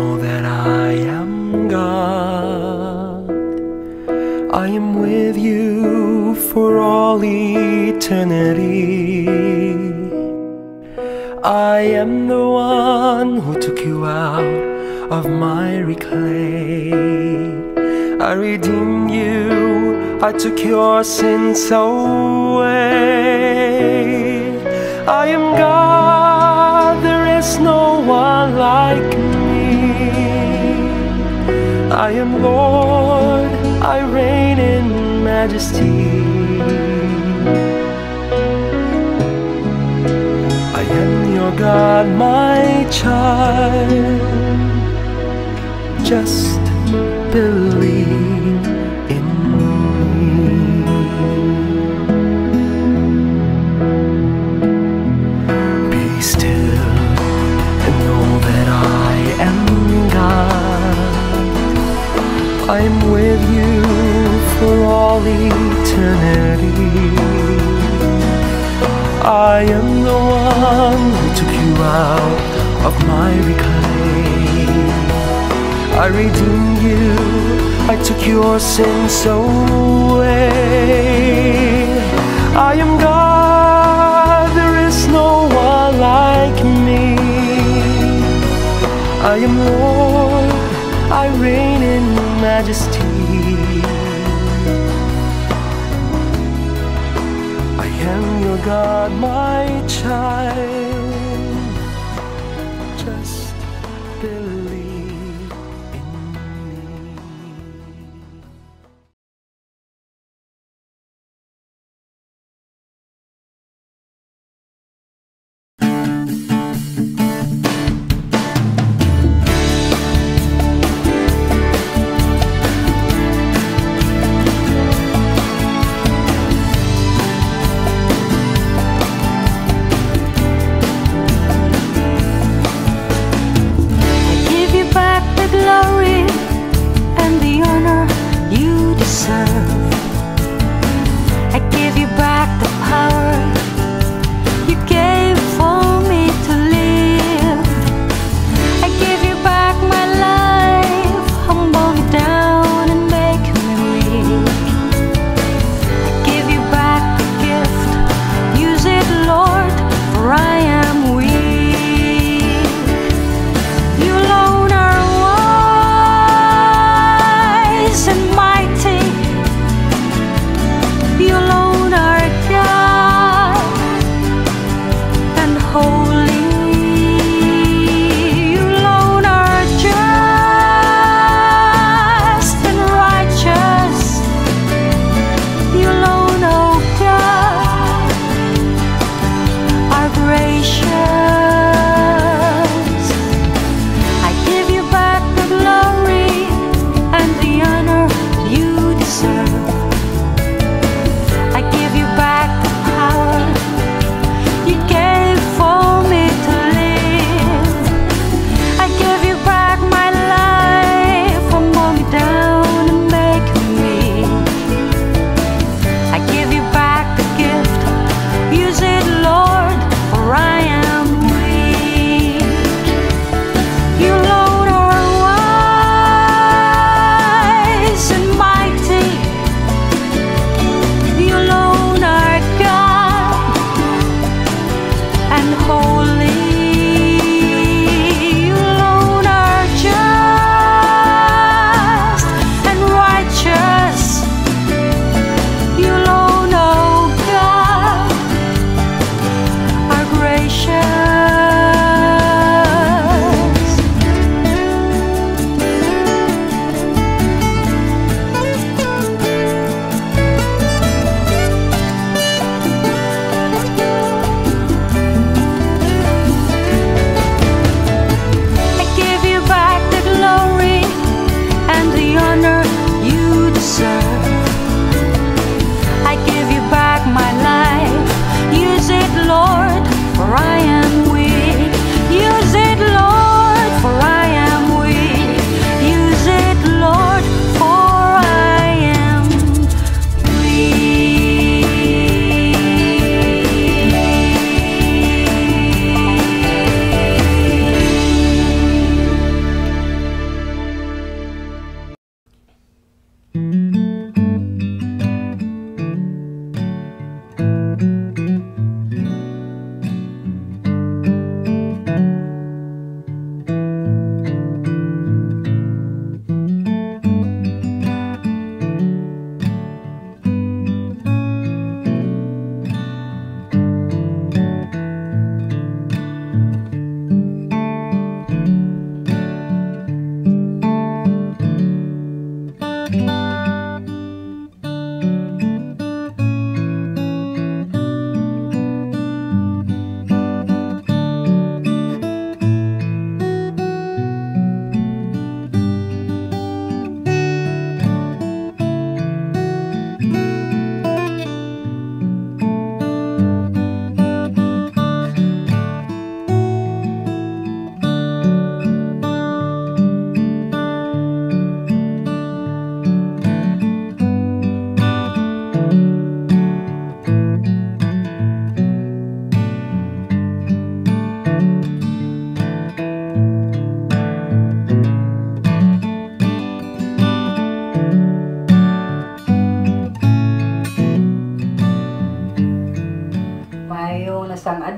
Know that I am God. I am with you for all eternity. I am the one who took you out of miry clay. I redeemed you, I took your sins away. I am God, there is no one like me. I am Lord, I reign in majesty. I am your God, my child. Just believe in me. Be still and know that I am God. I am with you for all eternity. I am the one who took you out of miry clay. I redeemed you, I took your sins away. I am God, there is no one like me. I am Lord, I reign in majesty. I am your God, my child. Just believe in me.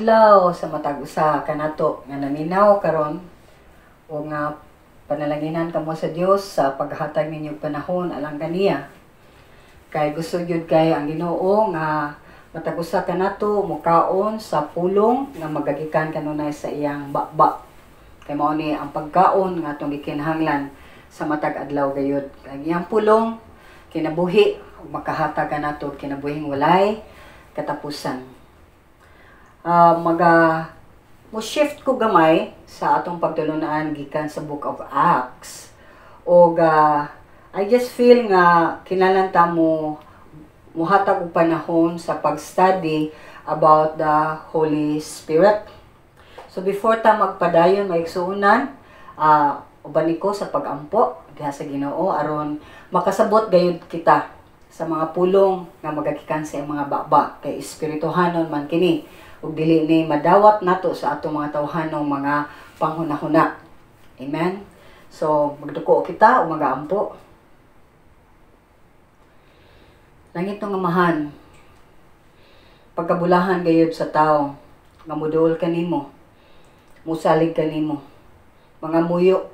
Adlaw sa matag usa kanato nga naminaw karon o nga panalanginan kamo sa Dios sa paghatag ninyo panahon alang kaniya. Kay gusto gyud kay ang Ginoo nga matag usa kanato mukaon sa pulong nga magagikan kanunay sa iyang baba. Kay mao ni ang pagkaon nga atong gikinahanglan sa matag adlaw gayud. Ang iyang pulong kinabuhi ug makahatag kanato kinabuhing walay katapusan. Maga mo shift ko gamay sa atong pagtulunan gikan sa Book of Acts og I just feel nga kinahanglan ta mo muhatag og panahon sa pag-study about the Holy Spirit. So before ta magpadayon, mga igsuonan, uban ko sa pagampo diha sa Ginoo aron makasabot gayud kita sa mga pulong nga magagikan sa iyang mga baba, kay espirituhanon man kini ug dili ni madawat nato sa atong mga tawhanong mga panghunahuna. Amen. So magduko kita ug magaampo. Langit nga Amahan, pagkabulahan gayud sa tao nga muduol kanimo, musalig kanimo, mga muyo,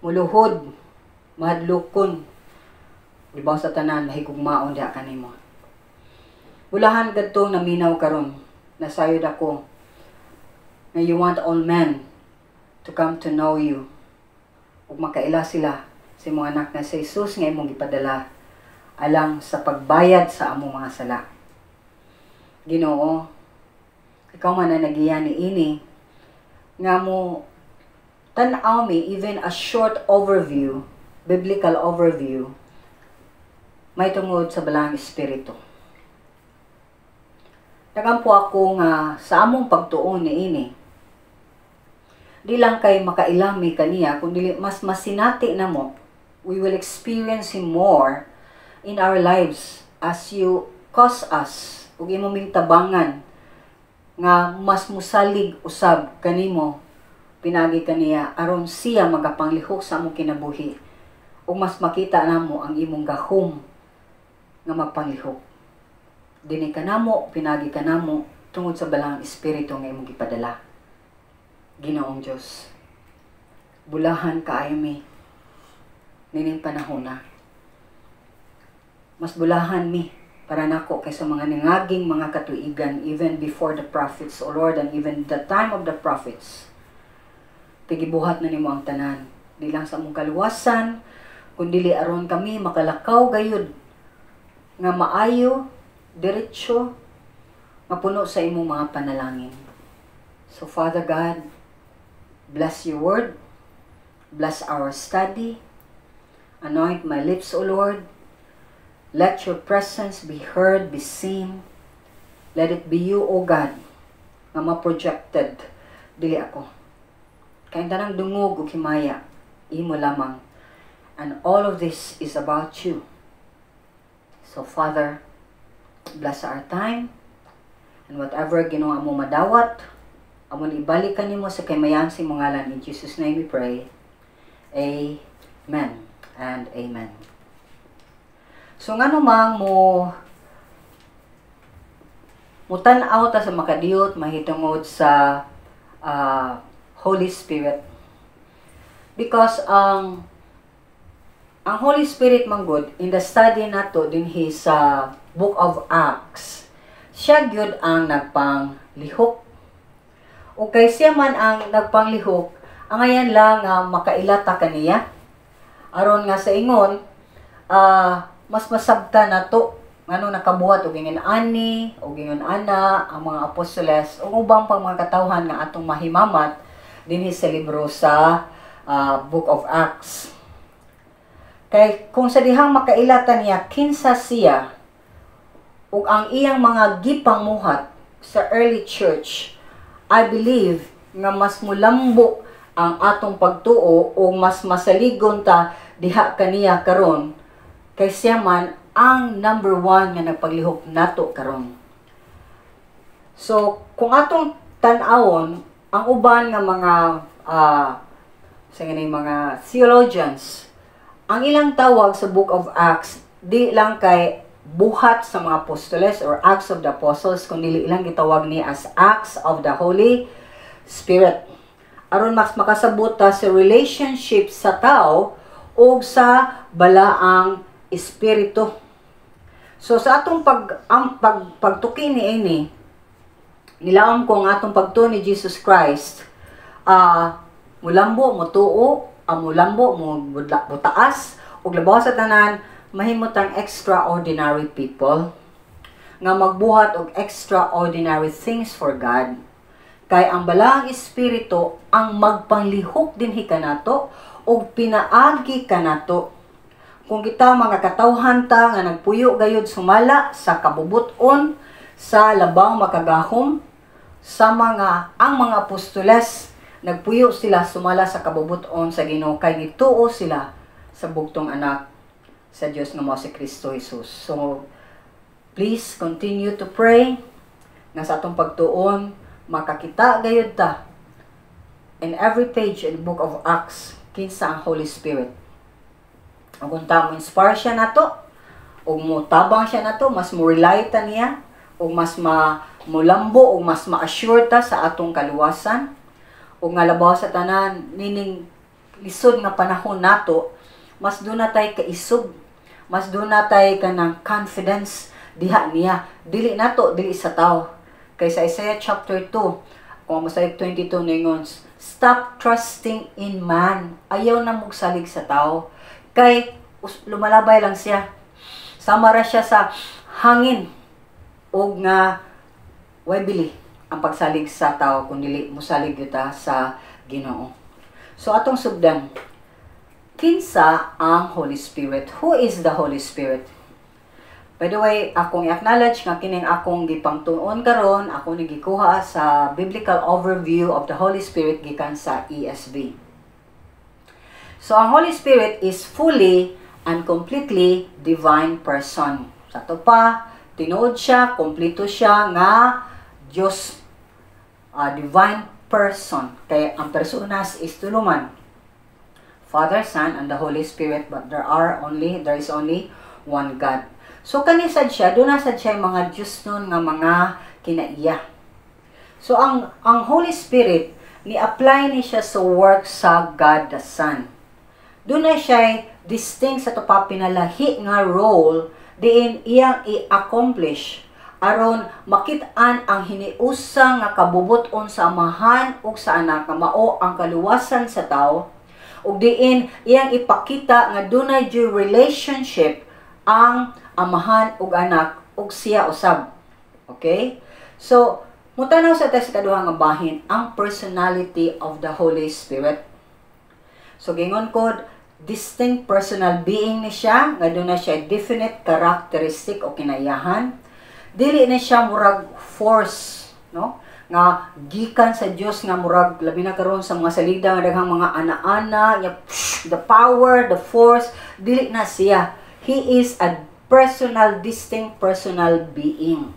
muluhod, mahadlokon, ibaw sa tanan mahigugmaon diha kanimo. Bulahan kadtong naminaw karon, nasayod ako nga you want all men to come to know you ug makaila sila sa imong anak na si Jesus nga imong gipadala alang sa pagbayad sa among mga sala. Ginoo, ikaw man ang nagiya ni ini nga mo tan-aw mi even a short overview, biblical overview, may tungod sa Balaang Espiritu. Nagampo ako nga sa among pagtuon ni ini, di lang kay makailami kaniya, kundi mas masinati na mo, we will experience Him more in our lives as you cause us ug imo ming tabangan nga mas musalig usab kanimo pinagi kaniya aron siya magapanglihok sa among kinabuhi ug mas makita namo ang imong gahom nga magpanglihok. Dini kanamo, pinagi kanamo tungod sa Balaang Espiritu nga imong gipadala. Ginoong Dios, bulahan kaayo mi nining panahona. Mas bulahan mi para nako kaysa mga nangaging mga katuigan, even before the prophets, O Lord, and even the time of the prophets. Tigibuhat na nimo ang tanan, di lang sa among kaluwasan, kundi aron kami makalakaw gayud nga maayo, diretso, mapuno sa imong mga panalangin. So Father God, bless your word, bless our study, anoint my lips, O Lord. Let your presence be heard, be seen. Let it be you, O God, nga ma-projected, dili ako. Kay tanang dungog ug himaya, imo lamang. And all of this is about you. So Father, bless our time, and whatever Ginoo amo madawat, amon ibalik kanimo sa kamayan sa imong ngalan. In Jesus' name we pray. Amen and amen. So ngano mang mo mutan-aw ta sa makadiyot mahitungod sa Holy Spirit? Because ang Holy Spirit manggod, in the study nato dinhi sa Book of Acts, siya gyud ang nagpanglihok. Ug kay siya man ang nagpanglihok, angayan lang nga makailata kaniya aron nga sa ingon mas masabta nato ngano nakabuhat og ingon ani og ingon ana ang mga apostoles ug ubang pang mga katawhan nga atong mahimamat dinhi sa libro sa Book of Acts. Kay kung sa dihang makailatan niya kinsa siya ug ang iyang mga gipangmuhat sa early church, I believe nga mas mulambo ang atong pagtuo o mas masaligon ta diha kaniya karon, kay siya man ang number one nga nagpaglihok nato karon. So, kung atong tan-awon, ang uban nga mga sa nga mga theologians, ang ilang tawag sa Book of Acts, di lang kay Buhat sa mga apostoles or Acts of the Apostles, kung dili ilang gitawag ni as Acts of the Holy Spirit. Aron mas makasabot ta sa relationship sa tao ug sa Balaang Espiritu. So sa atong pag ang pag pagtuki niini, nilaom ko ang atong pagtuo ni Jesus Christ mulambo, mutuo, ang mulambo, mo mutaas ug labaw sa tanan mahimo tang extraordinary people nga magbuhat og extraordinary things for God. Kay ang Balaang Espiritu ang magpanglihok dinhi kanato ug pinaagi kanato. Kung kita mga katawhan ta nga nagpuyo gayud sumala sa kabubut-on sa Labang Makagahom, sa mga ang mga apostoles, nagpuyo sila sumala sa kabubut-on sa Ginoo kay gituo sila sa bugtong Anak sa Dios nga mao si Kristo Jesus. So please continue to pray nga sa atong pagtuon makakita gayud ta in every page in the Book of Acts kinsa ang Holy Spirit. Ug kung ta mo inspire siya nato ug mo tabang siya nato, mas mo rely ta niya ug mas ma mulambo ug mas ma-assure ta sa atong kaluwasan. Ug nga labaw sa tanan, nining lisod nga panahon nato, mas duna tay kaisog, mas duna tay kanang confidence diha niya, dili nato, dili sa tao. Kay sa Isaiah chapter 2, kung masayop 22, ningon, "Stop trusting in man." Ayaw na mugsalig sa tao kay lumalabay lang siya, sama ra siya sa hangin, ug nga way bili ang pagsalig sa tao kung dili mosalig ta sa Ginoo. So atong sugdan, kinsa ang Holy Spirit? Who is the Holy Spirit? By the way, akong i-acknowledge nga kining akong gipangtuon karon, ako ni gikuha sa Biblical Overview of the Holy Spirit gikan sa ESV. So ang Holy Spirit is fully and completely divine person. Sa ato pa, tinuod siya, kompleto siya nga Dios, divine person. Kay ang personas is tulo man: Father, Son, and the Holy Spirit, but there is only one God. So kani sad siya, duna sad siya mga Diyos nun nga mga kinaiya. So ang Holy Spirit ni apply ni siya sa work sa God the Son. Duna siya distinct, sa ato pa pinalahi nga role diin iyang i-accomplish aron makit-an ang hiniusa nga kabubut-on sa Amahan ug sa Anak nga mao ang kaluwasan sa tao, ug diin iyang ipakita nga dunay due relationship ang Amahan ug Anak ug siya usab. Okay? So, mutanaw sa ta sa kaduha nga bahin, ang personality of the Holy Spirit. So, gingon ko, distinct personal being ni siya, nga duna siya definite characteristic o kinayahan. Dili na siya murag force, no? Nga gikan sa Dios nga murag labi na karon sa mga salida nga daghang mga ana-ana, ya, the power, the force, dili na siya. He is a personal, distinct personal being.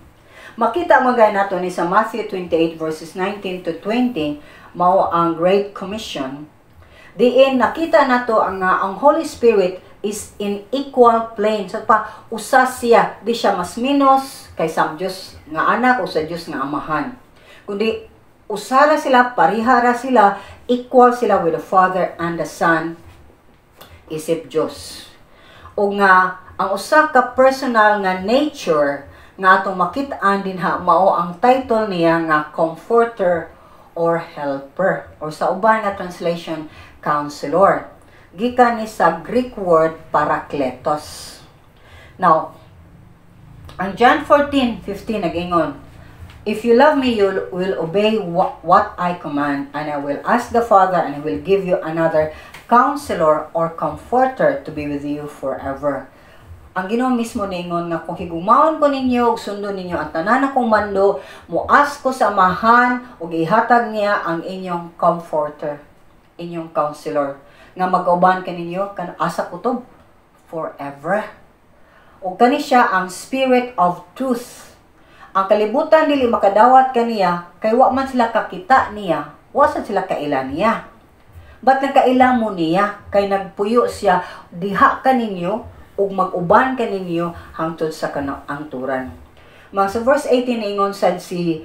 Makita mo gay nato ni sa Matthew 28 verses 19 to 20, mao ang Great Commission. Diin nakita nato ang Holy Spirit is in equal plane. So pa usa siya, di siya mas menos kay sa Dios nga Anak o sa Dios nga Amahan. Kundi usara sila, parihara sila, equal sila with the Father and the Son isip Dios. O nga ang usa ka personal nga nature nga atong makit-an dinha mao ang title niya nga Comforter or Helper, or sa uban nga translation, Counselor. Gikan ni sa Greek word parakletos. Now, ang John 14:15 nag-ingon, "If you love me, you will obey what I command, and I will ask the Father, and He will give you another counselor or comforter to be with you forever." Ang Ginoo mismo ningon nga kung higumaon ko ninyo ug sundon ninyo ang tanan akong mando, moask ko sa Amahan ug ihatag niya ang inyong comforter, inyong counselor nga mag-uban kaninyo kan asa kutob forever. Ug kani siya ang Spirit of Truth. Ang kalibutan dili makadawat kaniya kay wa man sila kakita niya, wa sad sila kaila niya. But nagkaila mo niya kay nagpuyo siya diha kaninyo. ug mag-uban kaninyo hangtod sa kaangturan. Mga sa verse 18, ingon sad si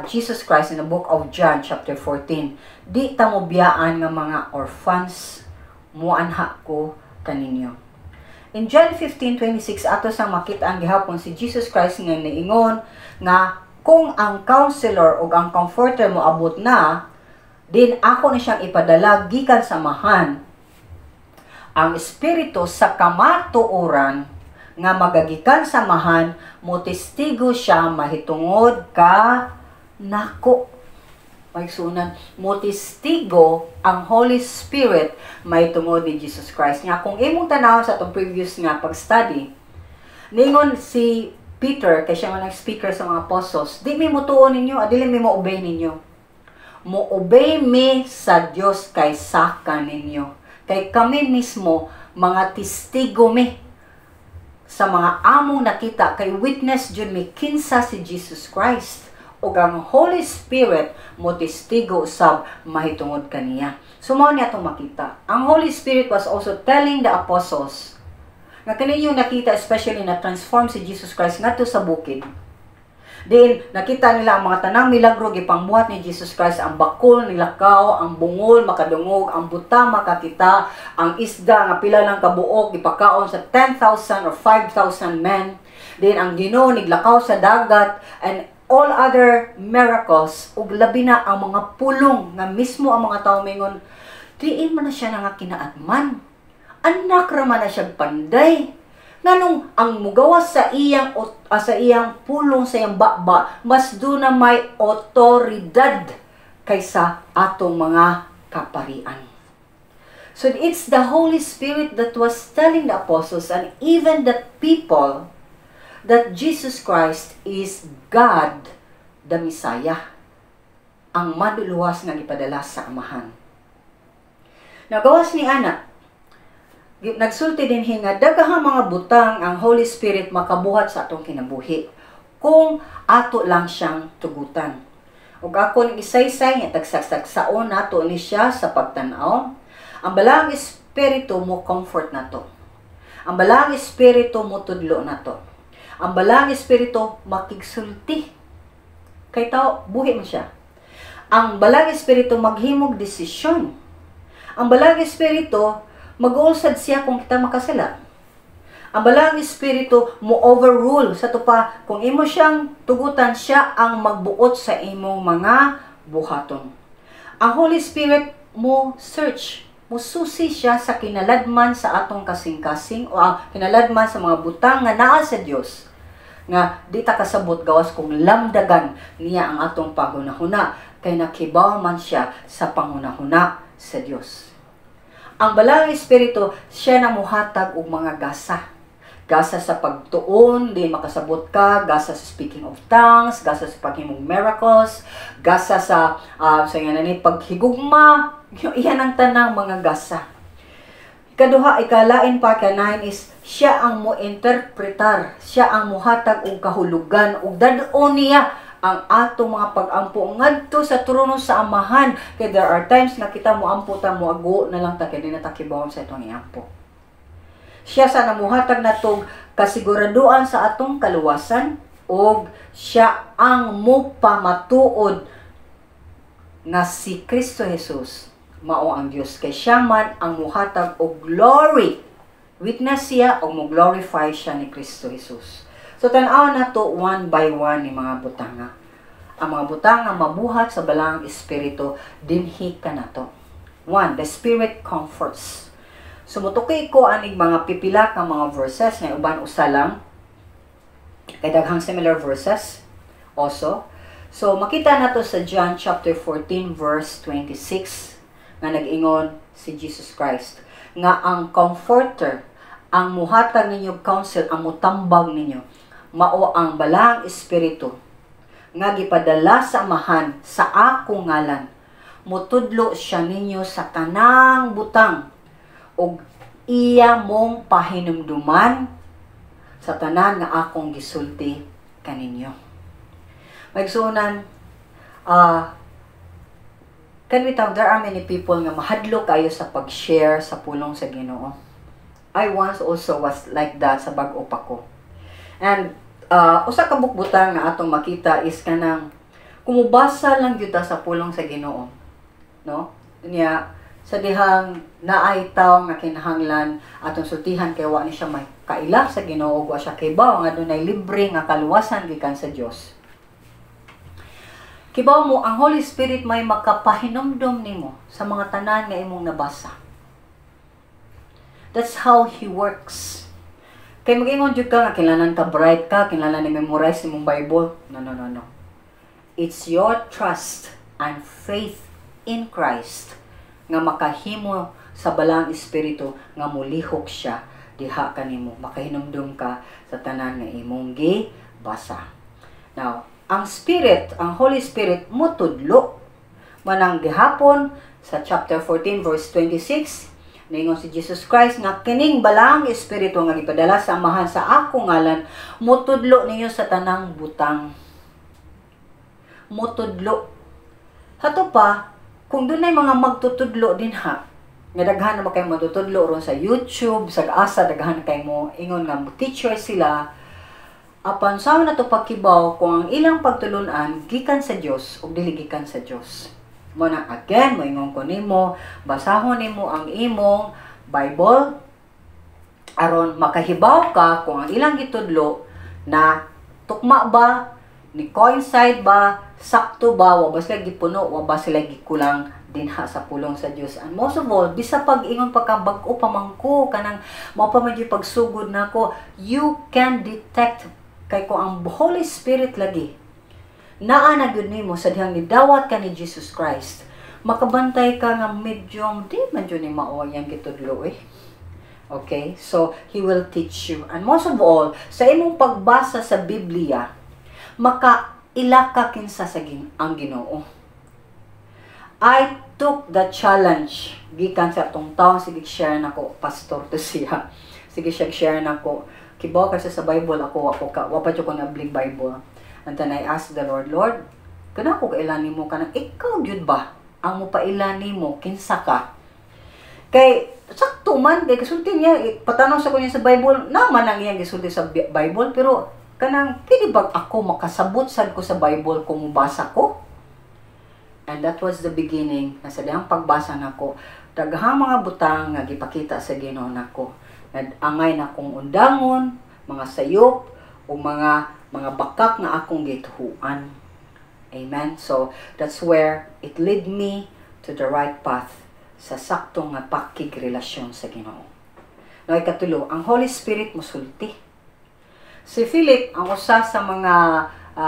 Jesus Christ in the book of John chapter 14, "Di ta mo biyaan nga mga orphans, muanha ko kaninyo." In John 15:26, ato sang makita ang gihapon si Jesus Christ nga niingon nga kung ang counselor o ang comforter mo abot na, din ako na siyang ipadala gikan sa Amahan, ang Espiritu sa kamatuoran nga magagikan sa Amahan, mo testigo siya mahitungod ka nako. Maigsunan, mo testigo ang Holy Spirit mahitungod ni Jesus Christ. Nga kung imong tanaw sa atong previous nga pag-study, ningon si Peter, kay siya man ang speaker sa mga apostles, "Di mi mutuo ninyo, dili mi mo obey ninyo. Mo obey mi sa Dios kaysa kaninyo. Kay kami mismo mga testigo mi sa mga among nakita, kay witness jud mi kinsa si Jesus Christ, ug ang Holy Spirit mo testigo usab mahitungod kaniya." So mao niya atong makita. Ang Holy Spirit was also telling the apostles nga kani yung nakita, especially na transform si Jesus Christ ngadto sa bukid. Din nakita nila ang mga tanang milagro gipangbuhat ni Jesus Christ: ang bakol nilakaw, ang bungol makadungog, ang buta makakita, ang isda nga pila lang kabuok gipakaon sa 10,000 or 5,000 men. Din ang Ginoo niglakaw sa dagat and all other miracles, ug labi na ang mga pulong nga mismo ang mga tao mingon, "Diin man na siya nga kinaatman? Anak ra man na siya panday. Nganong ang mugawas sa iyang pulong, sa iyang baba, mas duna may otoridad kaysa atong mga kaparian?" So it's the Holy Spirit that was telling the apostles and even the people that Jesus Christ is God, the Messiah, ang manluluwas nga gipadala sa Amahan. Nagawas ni ana, nagsulti din nga daghang mga butang ang Holy Spirit makabuhat sa atong kinabuhi kung ato lang siyang tugutan. Ug ako ning isaysay nga tagsagsaon nato ni siya sa pagtan-aw. Ang Balaang Espiritu mo comfort nato. Ang Balaang Espiritu mo tudlo nato. Ang Balaang Espiritu makigsulti. Kay tao, buhi man siya. Ang Balaang Espiritu maghimog desisyon. Ang Balaang Espiritu mag-uulsad siya kung kita makasala. Ang Balaang Espiritu mo overrule sa tupa kung imo siyang tugutan, siya ang magbuot sa imong mga buhaton. Ang Holy Spirit mo search, mo susi siya sa kinaladman sa atong kasing-kasing o ang kinaladman sa mga butang nga naa sa Dios nga di ta kasabot gawas kung lamdagan niya ang atong paghunahuna, kay nakibaw man siya sa panghunahuna sa Dios. Ang Balaang Espiritu, siya na muhatag og mga gasa. Gasa sa pagtuon, di makasabot ka, gasa sa speaking of tongues, gasa sa paghimong miracles, gasa sa nga ni paghigugma, iyan ang tanang mga gasa. Ikaduha, ikalain pa ka nine is siya ang mo interpretar, siya ang muhatag og kahulugan ug dad-on niya ang atong mga pag-ampo ngadto sa trono sa Amahan, kay there are times nga kita mo ampo ta, mo ago na lang ta kay di na ta kibawon sa itong iampo. Siya sa namuhatag natog kasiguraduan sa atong kaluwasan ug siya ang mupamatuod nga si Kristo Jesus mao ang Dios, kay siya man ang muhatag og glory. Witness siya o mo glorify siya ni Kristo Jesus. So tan-aw nato one by one ni mga butanga. Ang mga butanga mabuhat sa Balaang Espiritu dinhi kanato. One, the Spirit comforts. So mutuki ko anig mga pipila ka mga verses nga uban usa lang kay daghang similar verses also. So makita nato sa John chapter 14 verse 26 nga nag-ingon si Jesus Christ nga ang comforter, ang muhatag ninyo counsel, ang mutambag ninyo, mao ang Balaang Espiritu nga gipadala sa Amahan sa akong ngalan. Mutudlo siya ninyo sa tanang butang ug iya mong pahinumduman sa tanan nga akong gisulti kaninyo. Maigsuonan, kan bitaw there are many people nga mahadlok kayo sa pag-share sa pulong sa Ginoo. I once also was like that sa bag-o pa ko. And usa ka bukbutan nga atong makita is kanang kumubasa lang gyud ta sa pulong sa Ginoo. No? Niya sa dihang naay tawo nga kinahanglan atong sultihan kay wa ni siya may kaila sa Ginoo, wa siya kibaw nga dunay libre nga kaluwasan gikan sa Dios. Kibaw mo, ang Holy Spirit may makapahinumdom nimo sa mga tanan nga imong nabasa. That's how He works. Kay mag-ingon jud ka nga kinahanglan ka bright ka, kinahanglan ni memorize imong Bible. No, no, no, no. It's your trust and faith in Christ nga makahimo sa Balaang Espiritu nga mulihok siya diha kanimo, makahinumdum ka sa tanan nga imong gibasa. Now, ang Spirit, ang Holy Spirit motudlo. Manang gihapon sa chapter 14 verse 26, ningon si Jesus Christ nga kining Balaang Espiritu nga gipadala sa Amahan sa akong ngalan motudlo ninyo sa tanang butang. Motudlo. Hato pa, kung dunay mga magtutudlo dinha, nga daghan naman kayo magtutudlo ron sa YouTube, sa asa daghan kay mo ingon nga teacher sila, apan sa na to pagkibaw kung ang ilang pagtulunan gikan sa Dios o dili gikan sa Dios? Mo na again, moingon ko nimo, basahon nimo ang imong Bible aron makahibaw ka kung ang ilang gitudlo na tukma ba, ni coincide ba, sakto ba, wa ba sila gipuno, wa ba sila gikulang dinha sa pulong sa Dios. And most of all, bisa pag ingon pa ka bag-o pa man ko, kanang mao pa man jud pagsugod nako, you can detect kay kung ang Holy Spirit lagi naa na gyud nimo sa dihang gidawat ka ni Jesus Christ, makabantay ka nga medyo di man jud ni mao yang gitudlo eh. Okay? So, He will teach you. And most of all, sa imong pagbasa sa Biblia, makaila ka kinsa sa ang Ginoo. I took the challenge gikan sa atong taon, sige share nako, pastor to siya. Sige siya share nako. Kibaw kasi sa Bible ako ako ka wa pa jud ko nablig Bible. And then I asked the Lord, "Lord, kana ko kailan nimo, kanang ikaw gyud ba ang mopaila nimo kinsa ka?" Kay sakto man kay gisulti niya, eh, patanong sa kunya sa Bible, naman ang iyang gisulti sa Bible, pero kanang pwede ba ako makasabot sad ko sa Bible kung mubasa ko? And that was the beginning na sa dihang pagbasa nako, daghang mga butang nga gipakita sa Ginoo nako. Angay na kong undangon, mga sayop o mga bakak nga akong gituhuan. Amen. So that's where it led me to the right path sa saktong nga pakigrelasyon sa Ginoo. Now, ikatulo, ang Holy Spirit musulti. Si Philip, ang usa sa mga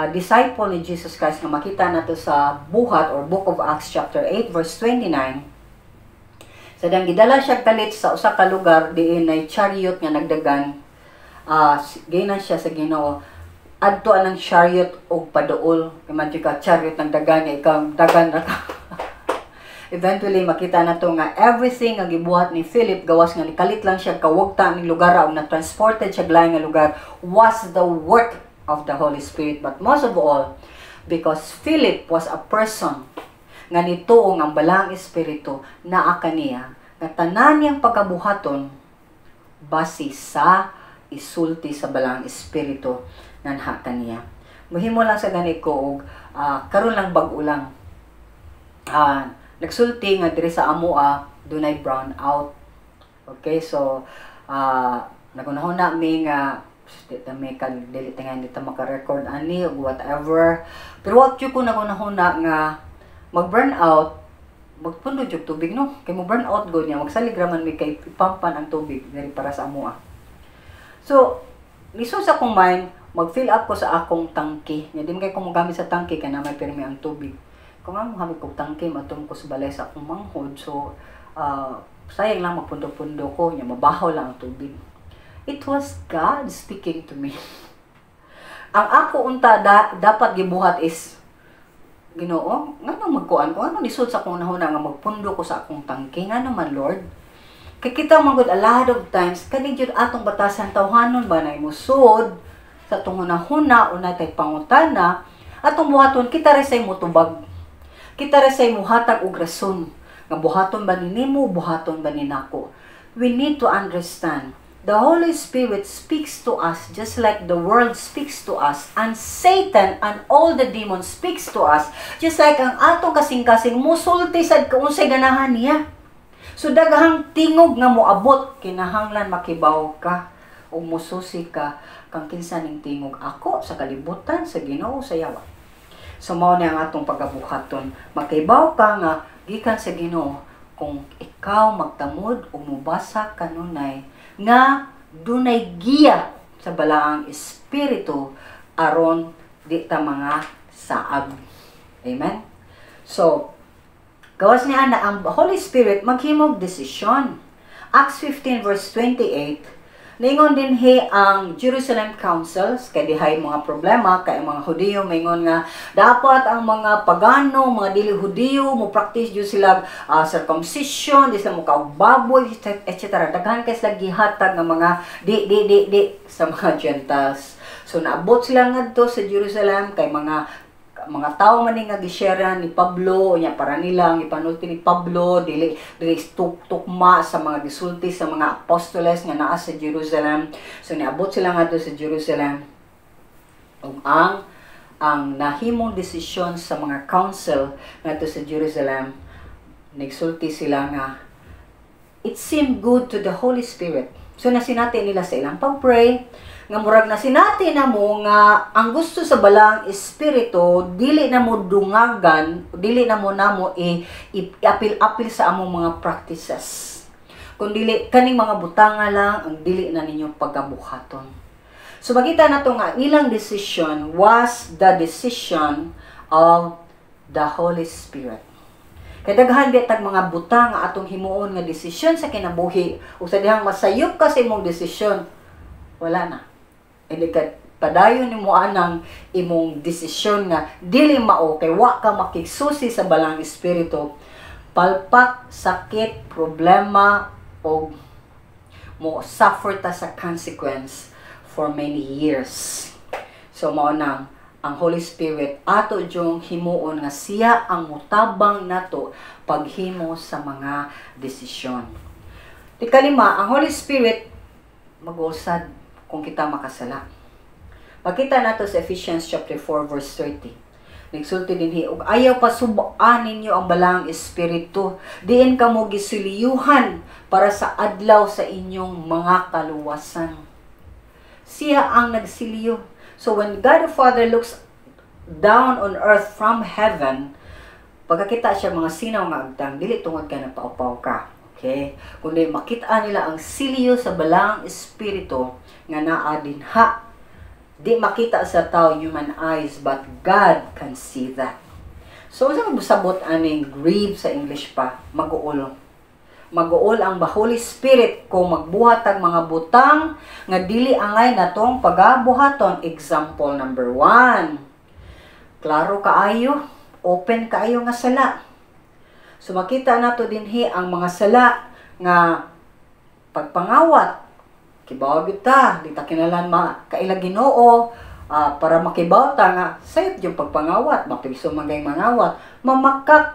disciple ni Jesus Christ nga makita nato sa Buhat or Book of Acts chapter 8 verse 29. Sa dang gidala siya kalit sa usa ka lugar diin nay chariot nga nagdagan, ginan siya sa Ginoo, adto anang chariot og paduol. Imagine ka, chariot nagdagan nga ikaw dagan ra ka. Eventually makita nato nga everything nga gibuhat ni Philip, gawas nga nikalit lang siya kawagta ning lugar og na transported siya lain nga lugar, was the work of the Holy Spirit. But most of all, because Philip was a person nga nituo ang Balaang Espiritu naa kaniya, nga tanan niyang pagkabuhaton base sa isulti sa Balaang Espiritu nganha kaniya. Muhimo lang sa gani ko og karon lang, bag-o lang nagsulti nga diri sa amoa dunay brown out. Okay, so nagunahuna mi nga di ta mi kan dili ta nga ta maka-record ani og whatever. Pero wa jud ko nagunahuna nga mag burn out, magpundo jud tubig, no, kay mo burn out gud niya, magsalig ra man mi kay ipampan ang tubig diri para sa amoa. So lisod sa akong mind, mag-fill up ko sa akong tangke. Nya di man kay ko mogamit sa tangke kay na may pirmi ang tubig. Kung nga mogamit kog tangke, matum ko sa balay sa akong manghod. So sayang lang magpundo-pundo ko nya mabahaw lang ang tubig. It was God speaking to me. Ang ako unta dapat gibuhat is, "Ginoo, ngano magkuan ko? Ano lisod sa akong nahuna nga magpundo ko sa akong tangke? Ngano man, Lord?" Kay kita man gud, a lot of times, kani jud atong batasan, tawhanon ba na imusod sa atong hunahuna o natay pangutana, atong buhaton, kita ra say motubag. Kita ra say muhatag og rason nga buhaton ba ni nimo, buhaton ba ni nako. We need to understand the Holy Spirit speaks to us just like the world speaks to us, and Satan and all the demons speaks to us just like ang atong kasing-kasing musulti sad kung unsay ganahan niya. So daghang tingog nga moabot, kinahanglan makibaw ka o mususi ka kang kinsa ning tingog ako, sa kalibutan, sa Ginoo, sa yawa. So mao ni ang atong pagabuhaton. Makibaw ka nga gikan sa Ginoo kung ikaw magtamod o mubasa kanunay nga dunay giya sa Balaang Espiritu aron di ta mga saag. Amen? So, gawas niya na ang Holy Spirit maghimog desisyon. Acts 15 verse 28, ningon dinhi ang Jerusalem Council, kay dihay mga problema kay mga Hudiyo maingon nga dapat ang mga pagano, mga dili Hudiyo, mo practice jud sila circumcision, di sila mo baboy, etc. Daghan kay sila gihatag nga mga di di di di sa mga Gentiles. So naabot sila ngadto sa Jerusalem kay mga tao man ni nga gi-share ni Pablo nya para nilang ipanulti ni Pablo dili dili tukma sa mga gisulti sa mga apostoles nga naa sa Jerusalem. So niabot sila ngadto sa Jerusalem ug ang nahimong desisyon sa mga council ngadto sa Jerusalem, nagsulti sila nga it seemed good to the Holy Spirit. So nasinati nila sa ilang pag-pray nga murag nasinati na mo nga ang gusto sa Balaang Espiritu dili na mo dungagan, dili na mo namo i-apil-apil sa among mga practices, kun dili kaning mga butanga lang ang dili na ninyo pagabuhaton. So makita nato nga ilang decision was the decision of the Holy Spirit. Kay daghan biya tag mga butang nga atong himuon nga desisyon sa kinabuhi ug sa dihang masayop ka sa imong desisyon, wala na. Hindi ka padayon nimo anang imong desisyon nga dili mao kay wa ka makigsusi sa Balaang Espiritu. Palpak, sakit, problema og mo suffer ta sa consequence for many years. So mao nang ang Holy Spirit ato jung himuon nga siya ang mutabang nato paghimo sa mga desisyon. Ikalima, ang Holy Spirit mag-usad kung kita makasala. Makita nato sa Ephesians chapter 4 verse 30. Nagsulti dinhi, "Ug ayaw pasub-an ninyo ang Balaang Espiritu, diin kamo gisiliyuhan para sa adlaw sa inyong mga kaluwasan." Siya ang nagsiliyo. So when God the Father looks down on earth from heaven, pagkakita siya mga sinaw nga agtang, dili tungod ka nagpaupaw ka. Okay? Kundi makita nila ang siliyo sa Balaang Espiritu nga naa dinha. Di makita sa tao, human eyes, but God can see that. So, sa sabot aning grieve sa English pa, mag-uol. Mag-uol ang Holy Spirit kung magbuhat ang mga butang nga dili angay natong pagabuhaton. Example number 1. Klaro kaayo, open kaayo nga sala. So makita nato dinhi ang mga sala nga pagpangawat. Kibaw gyud ta, di ta kinahanglan makaila Ginoo para makibaw ta nga sayop yung pagpangawat, mapigso man kay mangawat, mamakak,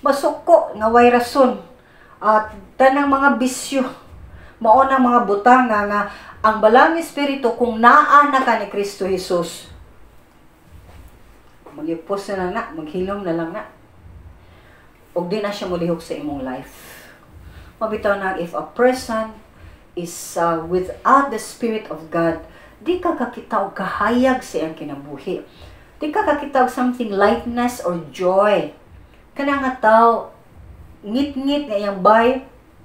masuko nga way rason. At tanang mga bisyo, mao na mga butang nga ang Balaang Espiritu, kung naa na ka ni Kristo Jesus, magyupos na lang na, maghilom na lang na. Ug di na siya mulihok sa imong life. Mabitaw na if a person is without the Spirit of God, di ka kakita og kahayag sa iyang kinabuhi. Di ka kakita og something lightness or joy. Kana nga tao, ngit-ngit nga iyang bay,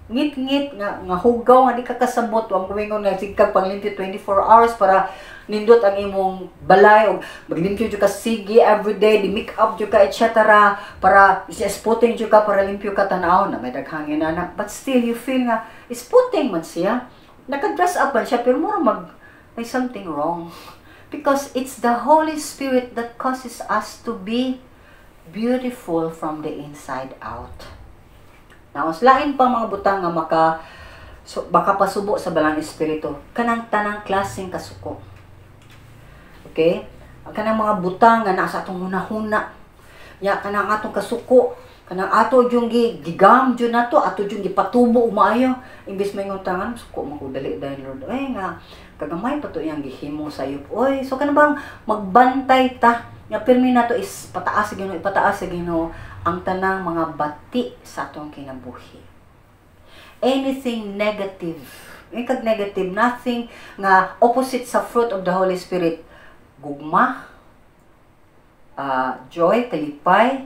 ngit-ngit nga hugaw nga di ka kasabot, wa mo ingon nga sige kag panglimpyo 24 hours para nindot ang imong balay og maglimpyo jud ka sige everyday, di make up jud ka, etc. para isputing jud ka para limpyo ka tan-aw na may daghang na, but still you feel nga isputing man siya, naka-dress up man siya, pero mura mag may something wrong, because it's the Holy Spirit that causes us to be beautiful from the inside out. Now, lain pa mga butang nga makapasubo sa Balaang Espiritu, kanang tanang klaseng kasuko. Okay? Kanang mga butang nga nasa atong hunahuna. Ya kanang atong kasuko, Kanang ato yung gigam jud nato, ato yung gipatubo og maayo. Imbes maingon ta nga, "Suko man ko dali dahil, Lord." Ay nga kagamay pa to iyang gihimo sayop. Oy, so kana bang magbantay ta nga pirmi nato is pataas sa Ginoo, ipataas sa Ginoo ang tanang mga bati sa atong kinabuhi. Anything negative, yung kag negative, nothing nga opposite sa fruit of the Holy Spirit, gugma, joy, kalipay,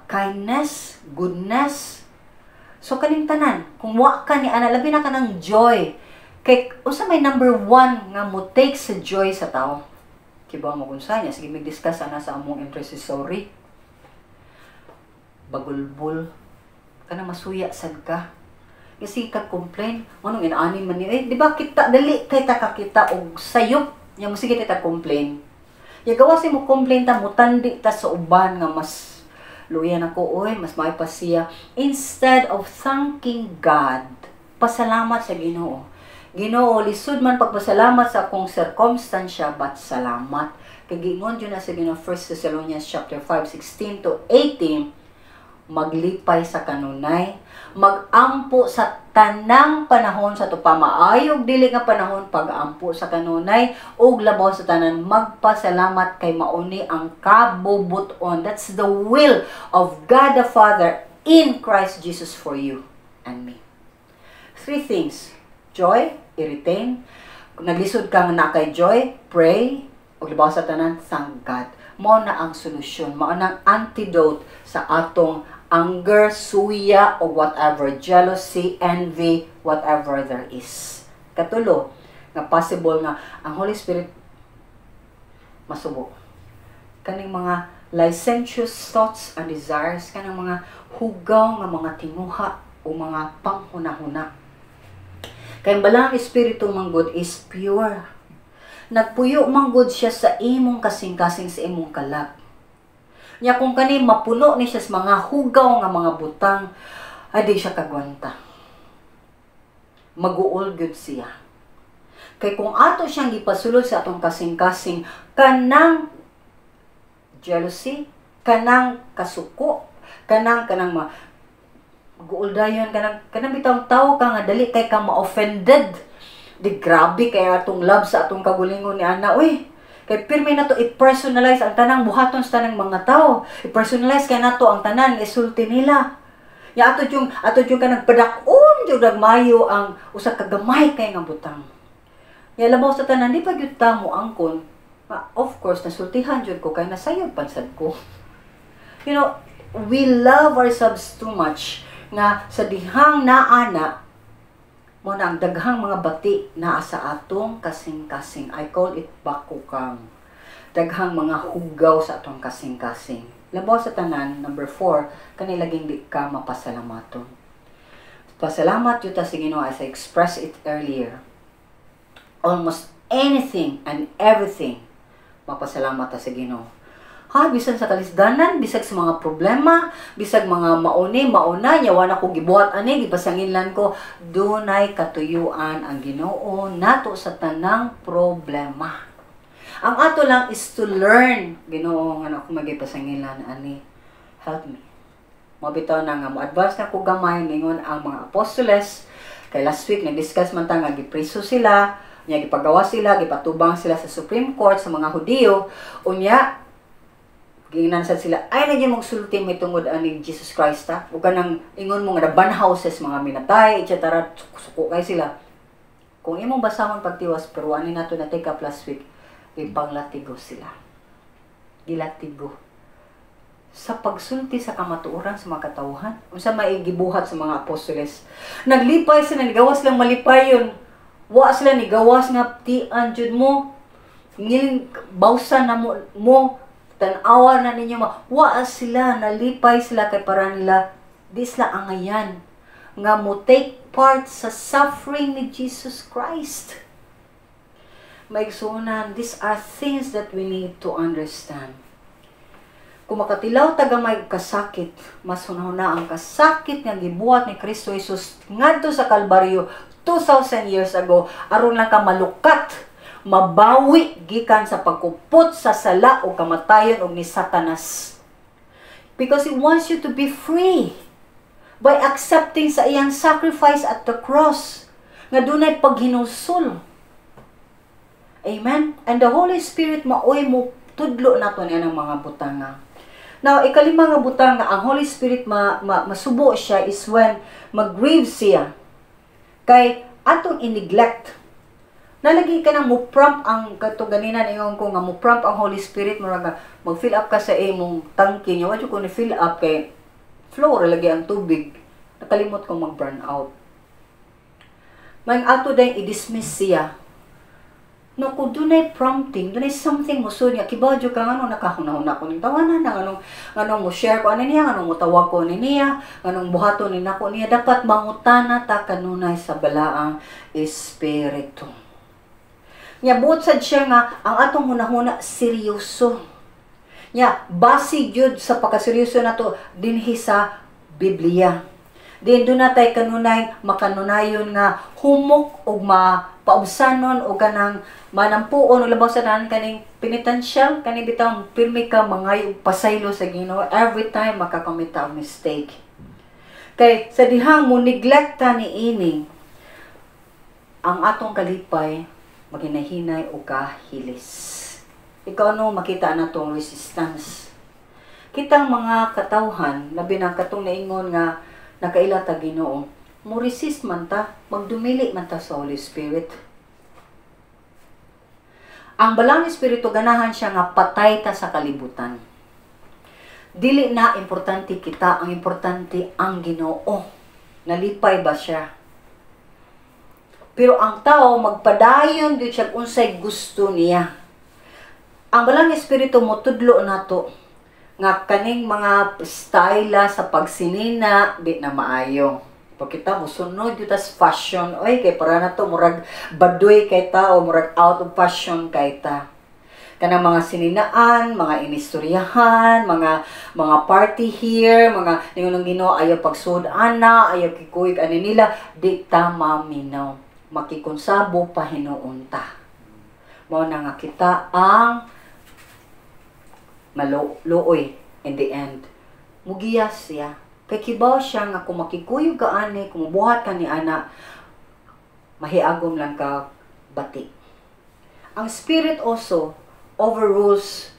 kindness, goodness. So kaning tanan, kung wa ka ni ana, labi na ka ng joy. Kay unsa may number one nga mo take sa joy sa tao? Kibaw mo kung saan niya. Sige, mag-discuss ana sa among intercessory. Bagulbul. Kanang masuya sad ka. Kasi ka complain, anong inaani man ni, eh, di ba kita dali kay ta kakita og sayop, nya mo sige ta complain. Ya gawas mo complain ta, mutandi ta sa uban nga mas luyan ako, oy, mas may pa siya. Instead of thanking God, pasalamat sa Ginoo. "Ginoo, lisod man pagpasalamat sa akong circumstansya, but salamat." Kay giingon jud na sa Ginoo, 1 Thessalonians chapter 5, 16 to 18, maglipay sa kanunay, magampo sa tanang panahon sa tupa maayo ug dili nga panahon, pagampo sa kanunay, ug labaw sa tanan magpasalamat kay mauni ang kabubuton. That's the will of God the Father in Christ Jesus for you and me. Three things. Joy, i-retain. Kung naglisod ka nga naa kay joy, pray, ug labaw sa tanan, thank God. Mao na ang solusyon, mao na ang antidote sa atong anger, suya, o whatever, jealousy, envy, whatever there is. Katulo, nga possible nga ang Holy Spirit masubo. Kaning mga licentious thoughts and desires, kanang mga hugaw nga mga tinguha o mga panghunahuna. Kay ang Balaang Espiritu manggod is pure. Nagpuyo manggod siya sa imong kasing-kasing, sa imong kalag. Nya kung kani mapuno ni siya sa mga hugaw nga mga butang, ay di siya kagwanta. Maguol gyud siya. Kay kung ato siyang gipasulod sa atong kasing-kasing, kanang jealousy, kanang kasuko, kanang ma guol dayon, kanang bitawng tawo ka nga dali kay ka ma-offended. Di grabe kay atong love sa atong kagulingon ni ana, uy. Kay pirmi nato i-personalize ang tanang buhaton sa tanang mga tao. I-personalize kay nato ang tanan isulti nila. Ya ato yung kanang padak-on jud nagmayo ang usa ka gamay kay nga butang. Ya labaw sa tanan, di pa gyud ta mo angkon. Of course nasultihan jud ko kay nasayod pansad ko. We love ourselves too much nga sa dihang naana mo na ang daghang mga bati naa sa atong kasing-kasing. I call it bakukang. Daghang mga hugaw sa atong kasing-kasing. Labaw sa tanan, number 4, kani laging di ka mapasalamaton. Pasalamat jud ta sa Ginoo, as I expressed it earlier. Almost anything and everything, mapasalamat ta sa Ginoo. Ha, bisan sa kalisdanan, bisag sa mga problema, bisag mga mauni, mauna, nya na ko gibuhat ani, gipasanginlan ko, dunay katuyuan ang Ginoo nato sa tanang problema. Ang ato lang is to learn, "Ginoo, nga ako magipasangilan ani, help me." Mao bitaw na nga mo-advance na ko gamay, ningon ang mga apostoles, kay last week nag-discuss man ta nga gipriso sila, nya gipagawa sila, gipatubang sila sa Supreme Court sa mga Hudiyo, unya giingnan sad sila, "Ay na mong sulti may tungod ani Jesus Christ ta. Ug kanang ingon mo nga nabanhaw sa mga minatay, etc." Suko kay sila. Kung imong basahon pagtiwas, pero ani nato na take up last week, ipanglatigo sila. Gilatigo. Sa pagsulti sa kamatuoran sa mga katawhan, unsa may gibuhat sa mga apostoles. Naglipay sila, nigawas lang malipayon. Wa sila nigawas nga tian jud mo. Ngiling bawsan na mo tan-awa na ninyo ma. Wa sila nalipay sila kay para nila di sila angayan nga mo take part sa suffering ni Jesus Christ. Maigsuonan, these are things that we need to understand. Kung makatilaw ta gamay kasakit, mas hunahuna ang kasakit nga gibuhat ni Kristo Jesus ngadto sa Kalbaryo 2,000 years ago aron lang ka malukat, mabawi gikan sa pagkupot sa sala o kamatayon og ni Satanas. Because He wants you to be free by accepting sa iyang sacrifice at the cross nga dunay paghinulsol. Amen? And the Holy Spirit maoy mo tudlo nato niya ng mga butanga. Now, ikalima nga butang nga ang Holy Spirit masubo siya is when mag-grieve siya. Kay atong i-neglect. Nalagi ka nang mo prompt ang kato ganina ningon ko nga mo prompt ang Holy Spirit, murag mag-fill up ka sa imong tangke niya, wa ko ni fill up kay flow ra lagi ang tubig. Nakalimot kong mag-burn out. May ato din i-dismiss siya. No, kung dunay prompting, dunay something mo sud nga kibaw jud ka ngano nakahuna-huna ko ning tawanan na nganong mo share ko ani niya, nganong mo tawag ko ni niya, nganong buhaton ni nako niya. Dapat mangutana ta kanunay sa Balaang Espiritu. Nya buot sad siya nga ang atong hunahuna seryoso. Nya base gyud sa pagkaseryoso nato dinhi sa Biblia. Din doon natay kanunay makanunayon nga humok og mapaubsanon o kanang manampuon o labaw sa tanan kaning penitential, kaning bitaw pirmi ka mangayo og pasaylo sa Ginoo every time makakomit og mistake. Kay sa dihang mo neglect ta ni ini, ang atong kalipay maginahinay o kahilis. Ikaw no makita na tong resistance. Kitang mga katawhan, labi na katong naingon nga nakaila ta Ginoo, mo resist man ta, magdumili man ta sa Holy Spirit. Ang Balaang Espiritu ganahan siya nga patay ta sa kalibutan. Dili na importante kita, ang importante ang Ginoo. Nalipay ba siya? Pero ang tao magpadayon gyud siya unsay gusto niya. Ang Balaang Espiritu mo tudlo nato nga kaning mga style sa pagsinina di na maayo. Pag kita mosunod gyud tas fashion, oy, kay para na to murag baduy kay tao, murag out of fashion kay ta. Kanang mga sininaan, mga inistoryahan, mga party here, mga ningon ng Ginoo ayaw pagsud ana, ayaw kikuyog ani nila, di ta maminaw. Makikonsabo pa hinuon ta. Mao na nga kita ang maluoy in the end. Mugiyas siya. Kay kibaw siya nga kung makikuyog ka ani, kung mubuhat ka ni ana, mahiagom lang ka bati. Ang Spirit also overrules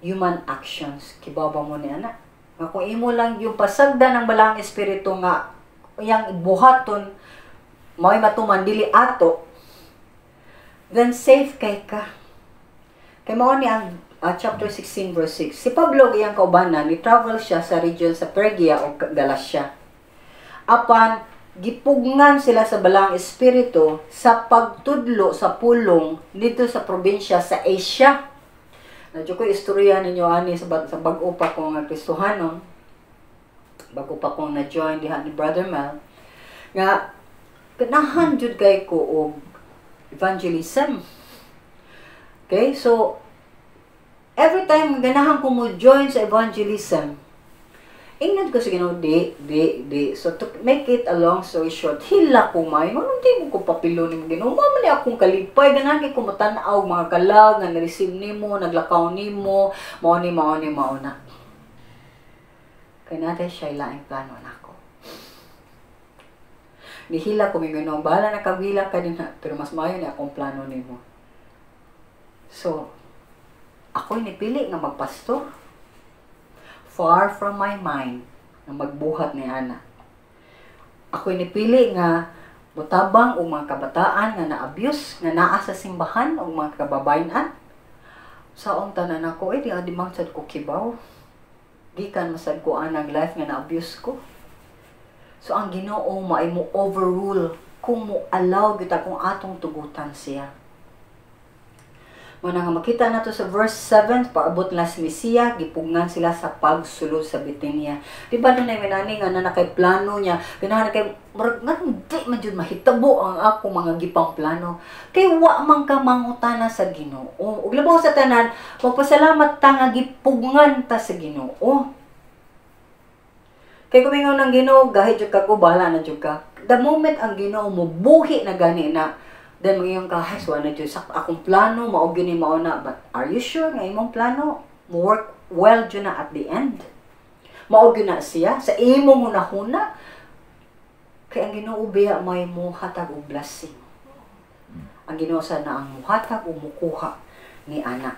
human actions. Kibaw ba mo ni ana? Nga kung imo lang yung pasagda ng Balaang Espiritu nga iyang buhaton, mao'y matuman dili ato, then safe kay ka. Kay mao ni ang chapter 16 verse 6. Si Pablo ug iyang kaubanan ni travel siya sa region sa Pergia o Galacia. Apan gipugngan sila sa Balaang Espiritu sa pagtudlo sa pulong dito sa probinsya sa Asia. Nadyo ko istorya ninyo ani sa bag-o pa ko nga Kristohanon, bago pa ko na-join diha ni Brother Mel, nga ganahan jud kay ko og evangelism. Okay, so every time ganahan ko mo join sa evangelism, ingnan ko sa Ginoo, di, di, di. So to make it a long story short, hila ko may, nganong di mo ko papilo ning Ginoo? Mao man ni akong kalipay, ganahan kay ko matan-aw mga kalag nga na-receive nimo, naglakaw nimo, mao ni, mao ni, mao na. Kay naa diay siya laing plano nako. Nihila ko may Ginoo, bahala na kagwila ka din ha, pero mas maayo ni akong plano nimo. So, ako'y nipili nga magpastor. Far from my mind nga magbuhat ni ana. Ako'y nipili nga mutabang og mga kabataan nga na-abuse, nga naa sa simbahan og mga kababayen-an. Saong tanan ako, eh, di man sad ko kibaw. Gikan masad ko anang life nga na-abuse ko. So ang Ginoo maay mo overrule kung mo allow gyud kung atong tugutan siya. Mao na nga makita nato sa verse 7, paabot na si Mesiya, gipugngan sila sa pagsulod sa Bithynia. Di ba dunay minani nga na nakay plano niya, ganahan kay murag nga di man jud mahitabo ang ako mga gipang plano. Kay wa man ka mangutana sa Ginoo. Ug labaw sa tanan, magpasalamat ta nga gipugngan ta sa Ginoo. Kay kumingaw ng Ginoo, gahit jud ka ko, bahala na jud ka. The moment ang Ginoo mo buhi na gani na, then mangingon ka, ay, so na jud sa akong plano, mao gyud ni mao na. But are you sure nga imong plano mo work well jud na at the end? Mao gyud na siya sa imong hunahuna. Kay ang Ginoo biya may muhatag og blessing. Ang Ginoo sa na ang muhatag o mukuha ni ana.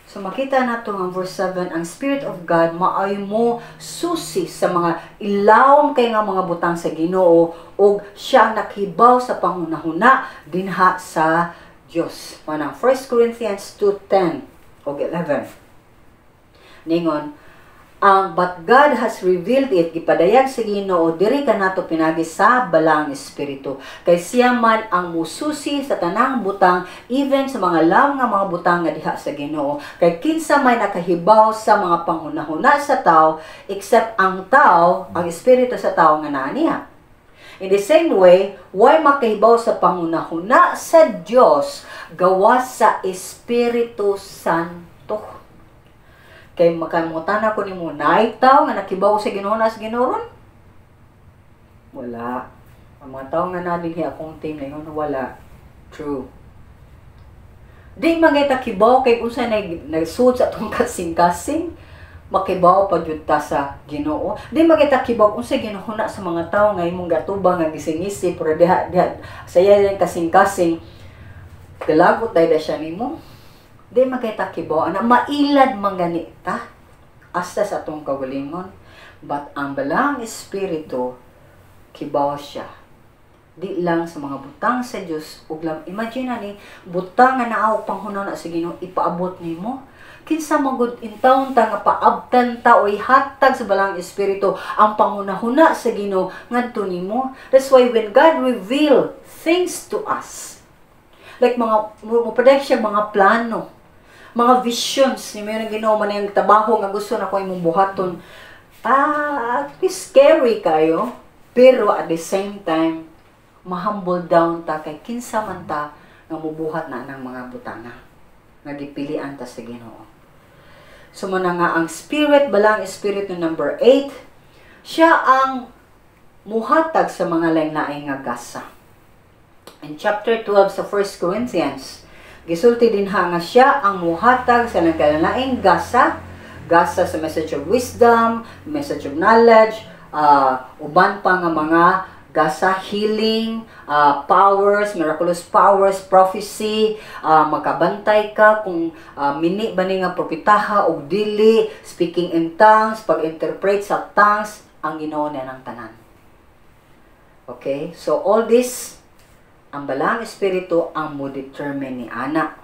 So makita nato ang verse 7, ang Spirit of God maoy mo susi sa mga ilawom kay nga mga butang sa Ginoo ug siya ang nakibaw sa panghunahuna dinha sa Dios. Manang 1 Corinthians 2:10 ug 11. Ningon, ang "But God has revealed it," gipadayag sa Ginoo diri kanato pinagi sa Balaang Espiritu, kay siya man ang mususi sa tanang butang, even sa mga lam nga mga butang nga diha sa Ginoo. Kay kinsa may nakahibaw sa mga panghunahuna sa tao except ang tao, ang espiritu sa tao nga naa niya? In the same way, way makahibaw sa panghunahuna sa Dios gawas sa Espiritu Santo? Kay makamutan ko nimo, naay tao nga nakibaw sa Ginoo na sa Ginoo ron? Wala. Ang mga tao nga nadinhi akong team na yun, wala. True. Di man ta kibaw kay unsa na nagsuod sa atong kasing-kasing, makibaw pa jud ta sa Ginoo. Di man ta kibaw unsa ginahuna sa mga tao nga imong gatubang nga gising-isi, pero diha diha sa iya kasing-kasing galagot dahil siya nimo. Di man ta kibaw ana, mailad man gani ta hasta sa atong kaugalingon. But ang Balaang Espiritu, kibaw siya. Di lang sa mga butang sa Dios ug lang, imagine ani, butang nga naa og panghuna sa Ginoo ipaabot nimo. Kinsa man gud intawon ta nga paabtan ta o ihatag sa Balaang Espiritu ang panghunahuna sa Ginoo ngadto nimo? That's why when God reveal things to us, like mga mo siya mga plano, mga visions ni mo Ginoo man, yung trabaho nga gusto na ko imong buhaton, ah, scary kayo, pero at the same time ma-humble down ta kay kinsa man ta nga mubuhat na ng mga butanga nga gipilian ta sa Ginoo. So mo na nga ang Spirit, Balaang Espiritu, number 8, siya ang muhatag sa mga lain-lain nga gasa. In chapter 12 sa 1 Corinthians, gisulti din ha nga siya ang muhatag sa nagkalain gasa, gasa sa message of wisdom, message of knowledge, uban pa nga mga gasa, healing, powers, miraculous powers, prophecy, makabantay ka kung mini ba ni nga propitaha og dili, speaking in tongues, pag-interpret sa tongues, ang Ginoo niya ng tanan. Okay? So all this, ang Balaang Espiritu ang mo determine ni ana.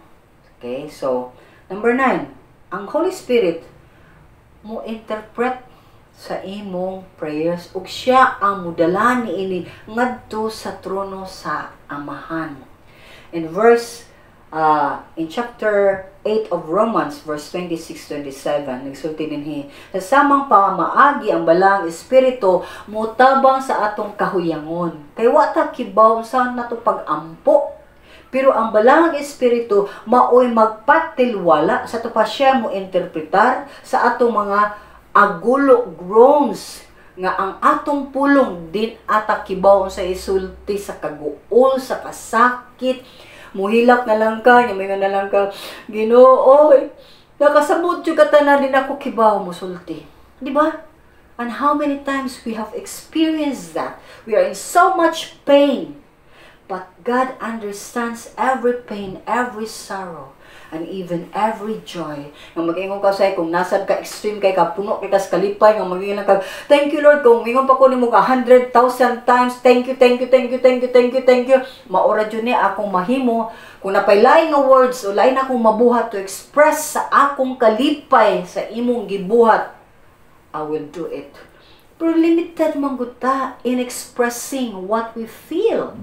Okay? So, number 9, ang Holy Spirit mo interpret sa imong prayers ug siya ang mudala niini ngadto sa trono sa Amahan. In chapter 8 of Romans, verse 26-27, nagsulti dinhi, "Sa samang pamaagi ang Balaang Espiritu mutabang sa atong kahuyangon." Kay wa ta kibaw sa nato pag-ampo. Pero ang Balaang Espiritu maoy magpatilwala sa ato pa, siya mo interpretar sa atong mga agulo, groans, nga ang atong pulong din ata kibaw sa isulti sa kaguol, sa kasakit. Muhilak na lang ka nya, may na lang ka, "Ginoo, nakasabot jud ka tanan, din ako kibaw musulti." Di ba? And how many times we have experienced that we are in so much pain, but God understands every pain, every sorrow, and even every joy. Nga mag-ingon ka sa kung nasad ka extreme kay ka puno kay kas kalipay nga mag-ingon ka, "Thank you, Lord." Kung ingon pa ko nimo ka 100,000 times, "Thank you, thank you, thank you, thank you, thank you, thank you." Maora jud ni akong mahimo kung napay lain nga words o lain akong mabuhat to express sa akong kalipay sa imong gibuhat, I will do it. Pero limited man gud ta in expressing what we feel.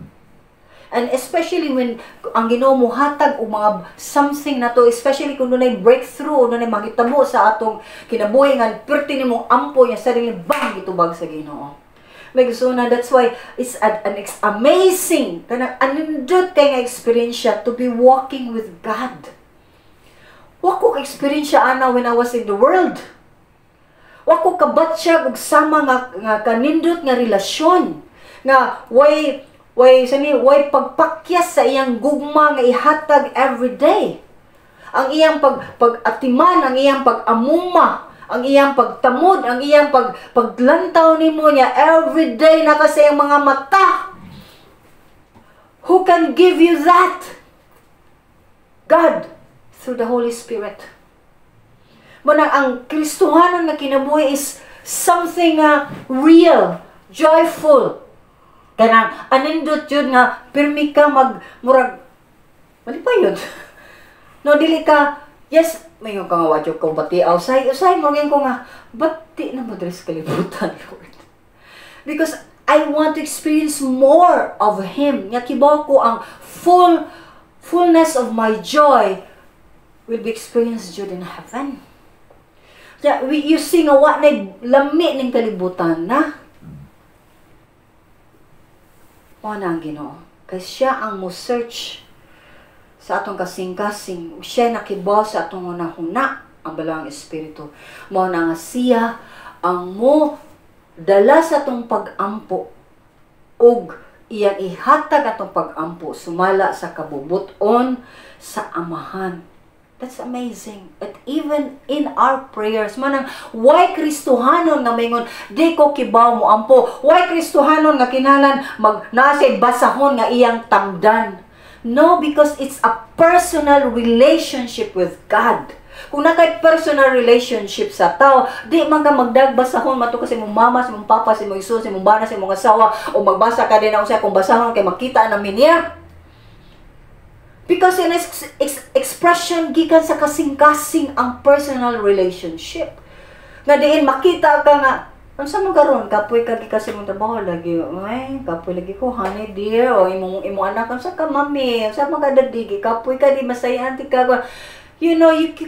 And especially when ang Ginoo muhatag og mga something na to, especially kung dunay breakthrough, dunay mahitabo sa atong kinabuhi nga perti nimong ampo niya, suddenly bang, gitubag sa Ginoo. May gusto na, that's why it's an amazing, kanang anindot kay nga experience to be walking with God. Wa ko experience ana when I was in the world. Wa ko kabatsyag og sama nga kanindot nga relasyon nga way sani way pagpakyas sa iyang gugma nga ihatag every day. Ang iyang pag-atiman, ang iyang pag-amuma, Ang iyang pagtamod, ang iyang paglantaw nimo niya every day na kasi ang mga mata. Who can give you that? God, through the Holy Spirit. Mao nang ang Kristohanon nga kinabuhi is something real, joyful. Kanang anindot yun nga pirmi ka mag murag malipayon. No, dili ka, yes, may ka nga wadyo ko bati usay usay mo ko nga bati na mo diri sa kalibutan, Lord. Because I want to experience more of Him. Nga kibaw ko ang fullness of my joy will be experienced jud in heaven. Kaya you see nga wa na lami ning kalibutan na. Mao na ang Ginoo. Kay siya ang mo search sa atong kasing-kasing. Siya nakibaw sa atong hunahuna, ang Balaang Espiritu. Mao na nga siya ang mo dala sa atong pag-ampo ug iyang ihatag atong pag-ampo sumala sa kabubuton sa Amahan. That's amazing. But even in our prayers, manang, why Kristohanon nga maingon, "Di ko kibaw mo ampo"? Why Kristohanon nga kinalan mag nasa basahon nga iyang tamdan? No, because it's a personal relationship with God. Kung nakay personal relationship sa tao, di man ka magdagbasahon mato kasi mong mama, si mong papa, si mong igsoon, si mong bana, si mong asawa, o magbasa ka din ako sa kung basahon kay makita namin niya. Because in expression gikan sa kasing-kasing ang personal relationship. Nga diin makita ka nga, unsa man karon, kapoy ka gikan sa imong trabaho lagi, ay kapoy lagi ko, honey dear, o imong anak, unsa ka, mami, unsa man ka, daddy, kapoy ka, di masaya ka. You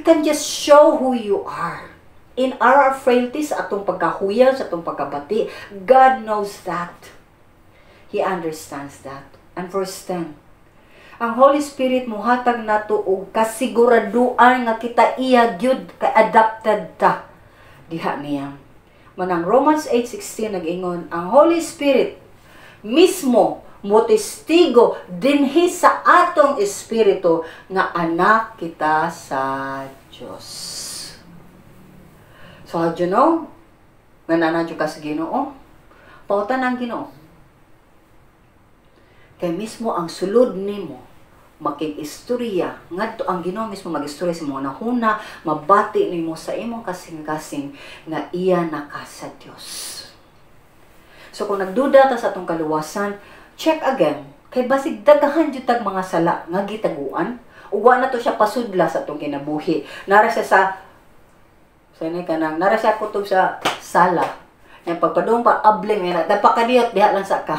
can just show who you are. In our frailties, atong pagkahuyaw, sa atong pagkabati, God knows that. He understands that. And verse 10, ang Holy Spirit muhatag nato og kasiguraduan nga kita iya gyud, kay adopted ta diha niya. Manang Romans 8:16 nag-ingon, ang Holy Spirit mismo mo testigo dinhi sa atong espiritu nga anak kita sa Dios. So how do you know nga naa ka sa Ginoo? Pautan ang Ginoo. Kay mismo ang sulod nimo makig-istorya ngadto ang Ginoo mismo mag-istorya sa mga nahuna, mabati nimo sa imong kasing-kasing nga iya na ka sa Dios. So kung nagduda ta sa atong kaluwasan, check again kay basig daghan jud tag mga sala nga gitaguan ug wa na to siya pasudla sa atong kinabuhi. Nara siya sa ni kanang nara siya kutob sa sala. Yang pagpadung pa abling na napakadiyot diha lang sa ka.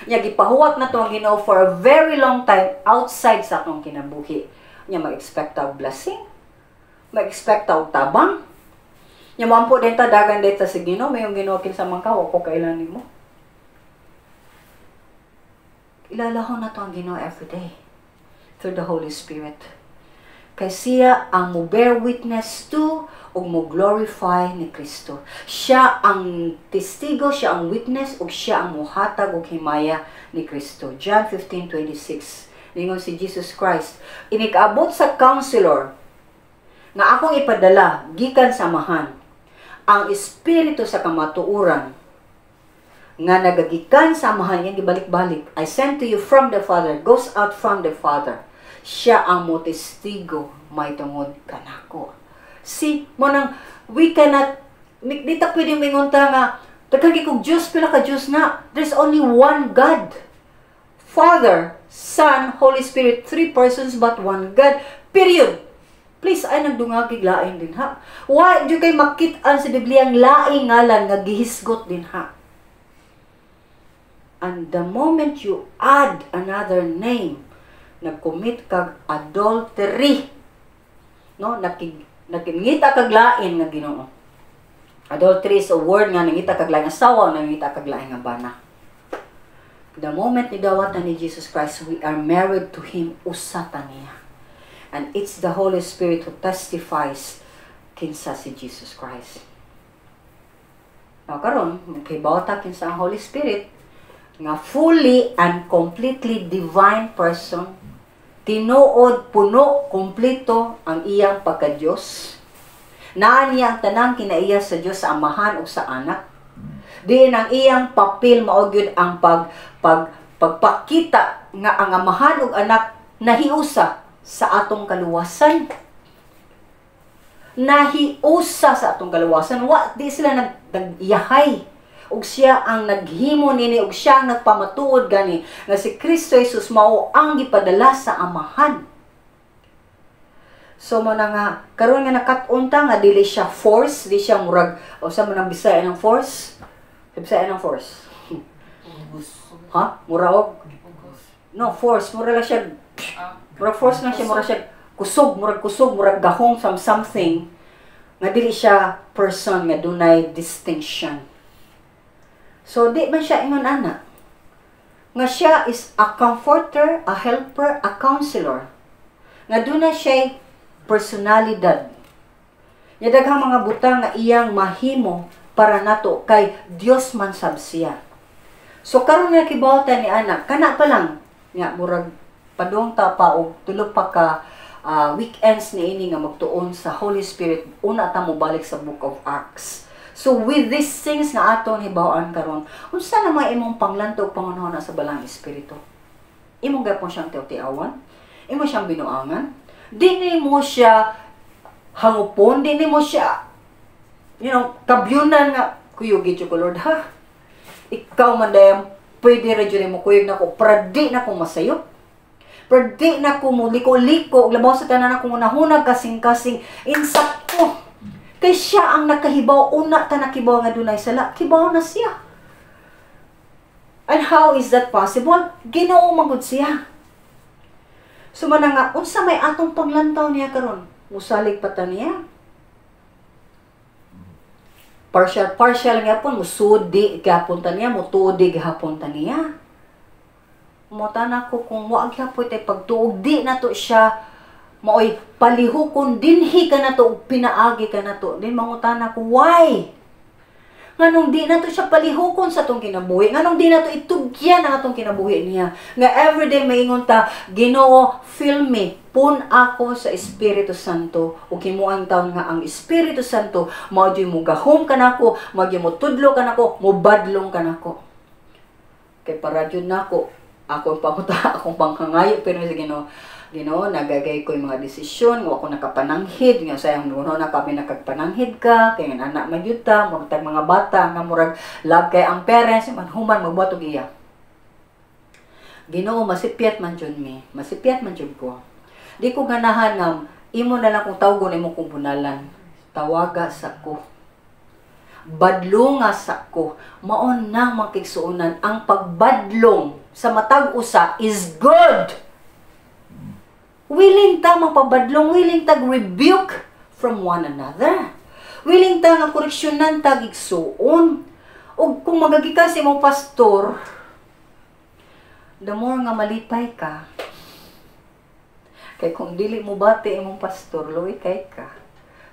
Nya gipahuwat na to ang Ginoo for a very long time outside sa atong kinabuhi. Nya mag-expect og blessing, mag-expect og tabang. Nya moampo din ta, dagan din ta sa Ginoo, may yung Ginoo, "Kinsa man ka, wa ko kailan nimo." Ilalahon na to ang Ginoo every day through the Holy Spirit. Kay siya ang mo bear witness to ug mo glorify ni Kristo. Siya ang testigo, siya ang witness ug siya ang muhatag og himaya ni Kristo. John 15:26. Ningon si Jesus Christ, "Inig-abot sa Counselor nga akong ipadala gikan sa Amahan, ang Espiritu sa kamatuoran nga nagagikan sa Amahan," yang gibalik-balik, "I send to you from the Father, goes out from the Father. Siya ang motestigo may tungod kanako." See, mao nang we cannot, di ta pwedeng mingon ta nga, "Daghan kog Diyos, pila ka Diyos na." There's only one God. Father, Son, Holy Spirit, three persons but one God. Period. Please, ay nagdungagig lain din ha. Why di kay makit-an sa Biblia ang laing ngalan nga gihisgot din ha? And the moment you add another name, nag-commit kag adultery. No, nakingita kag lain nga Ginoo. Adultery is a word nga nangita kag laing asawa o nangita kag laing nga bana. The moment ni dawat na ni Jesus Christ, we are married to Him, usa ta niya. And it's the Holy Spirit who testifies kinsa si Jesus Christ. Now karon, kibaw ta kinsa ang Holy Spirit nga fully and completely divine person, tinuod, puno, kumpleto ang iyang pagka-Diyos. Naa niya ang tanang kinaiya sa Dios, sa Amahan ug sa Anak. Diin ang iyang papel mao gyud ang pag pag pagpakita nga ang Amahan ug Anak nahiusa sa atong kaluwasan. Nahiusa sa atong kaluwasan. Wa di sila nag iyahay. Ug siya ang naghimo nini ug siya ang nagpamatuod gani nga si Kristo Jesus mao ang gipadala sa Amahan. So mo na nga karon nga nakat-on ta nga dili siya force, di siya murag o sa man ang Bisaya ng force. Sa Bisaya ng force. Ha? Mura og no force, mura lang siya, murag force lang siya, mura siya kusog, murag kusog, murag gahom from something nga dili siya person nga dunay distinction. So di man siya ingon ana. Nga siya is a comforter, a helper, a counselor. Nga duna siya personalidad. Nya daghang mga butang nga iyang mahimo para nato kay Dios man sab siya. So karon nga kibaw ta ni anak, kana pa lang nga murag padung ta pa og tulo pa ka weekends niini nga magtuon sa Holy Spirit, una ta mo balik sa Book of Acts. So with these things nga aton hibaw-an karon, unsa na may imong panglantaw pangunahon sa Balaang Espiritu? Imong gapon siyang tiaw-tiawan? Imo siyang binuangan? Di nimo siya hangupon, di nimo siya kabyunan nga kuyugi ko, Lord, ha. Ikaw man dayang pwede ra jud mo kuyog nako para di na ko masayop. Pero di na ko mo liko-liko, labaw sa tanan akong hunahuna, kasing-kasing, insakto. Kay siya ang nakahibaw, una ta nakibaw nga dunay sala, kibaw na siya. And how is that possible? Ginoo man gud siya. So man nga, unsa may atong panglantaw niya karon? Musalig pa ta niya? Partial, partial nga pon, musudi gapon ta niya, mutudi gihapon ta niya. Mutana ko kung wa gyapon tay pagtuog, di na to siya maoy palihukon dinhi ka na to ug pinaagi ka na to. Din mangutana ko, why? Nganong di na to siya palihukon sa atong kinabuhi? Nganong di na to itugyan ang atong kinabuhi niya? Nga everyday maingon ta, "Ginoo, fill me, pun ako sa Espiritu Santo." Ug himuan taon nga ang Espiritu Santo mao gyud mo gahom kanako, mao gyud mo tudlo kanako, mo badlong kanako. Kay para jud nako, ako ang panguta, akong panghangayo pero sa Ginoo, Ginoo, nagagay ko yung mga desisyon, nga ako nakapananghid, nga sayang nuno na kami nakagpananghid ka, kay nga anak man gyud ta, murag tag mga bata, nga murag love kay ang parents, man human magbuhat og iya. Ginoo, masipyat man jud mi, masipyat man jud ko. Di ko ganahan nga imo na lang kung tawgon imo kong bunalan. Tawaga sa ko. Badlonga sa ko. Maon na makigsuonan ang pagbadlong sa matag usa is good. Willing ta magpabadlong, willing tag rebuke from one another. Willing ta nga koreksyonan tag igsuon. Ug kung magagi ka sa imong pastor, the more nga malipay ka. Kay kung dili mo bati imong pastor, luoy kay ka.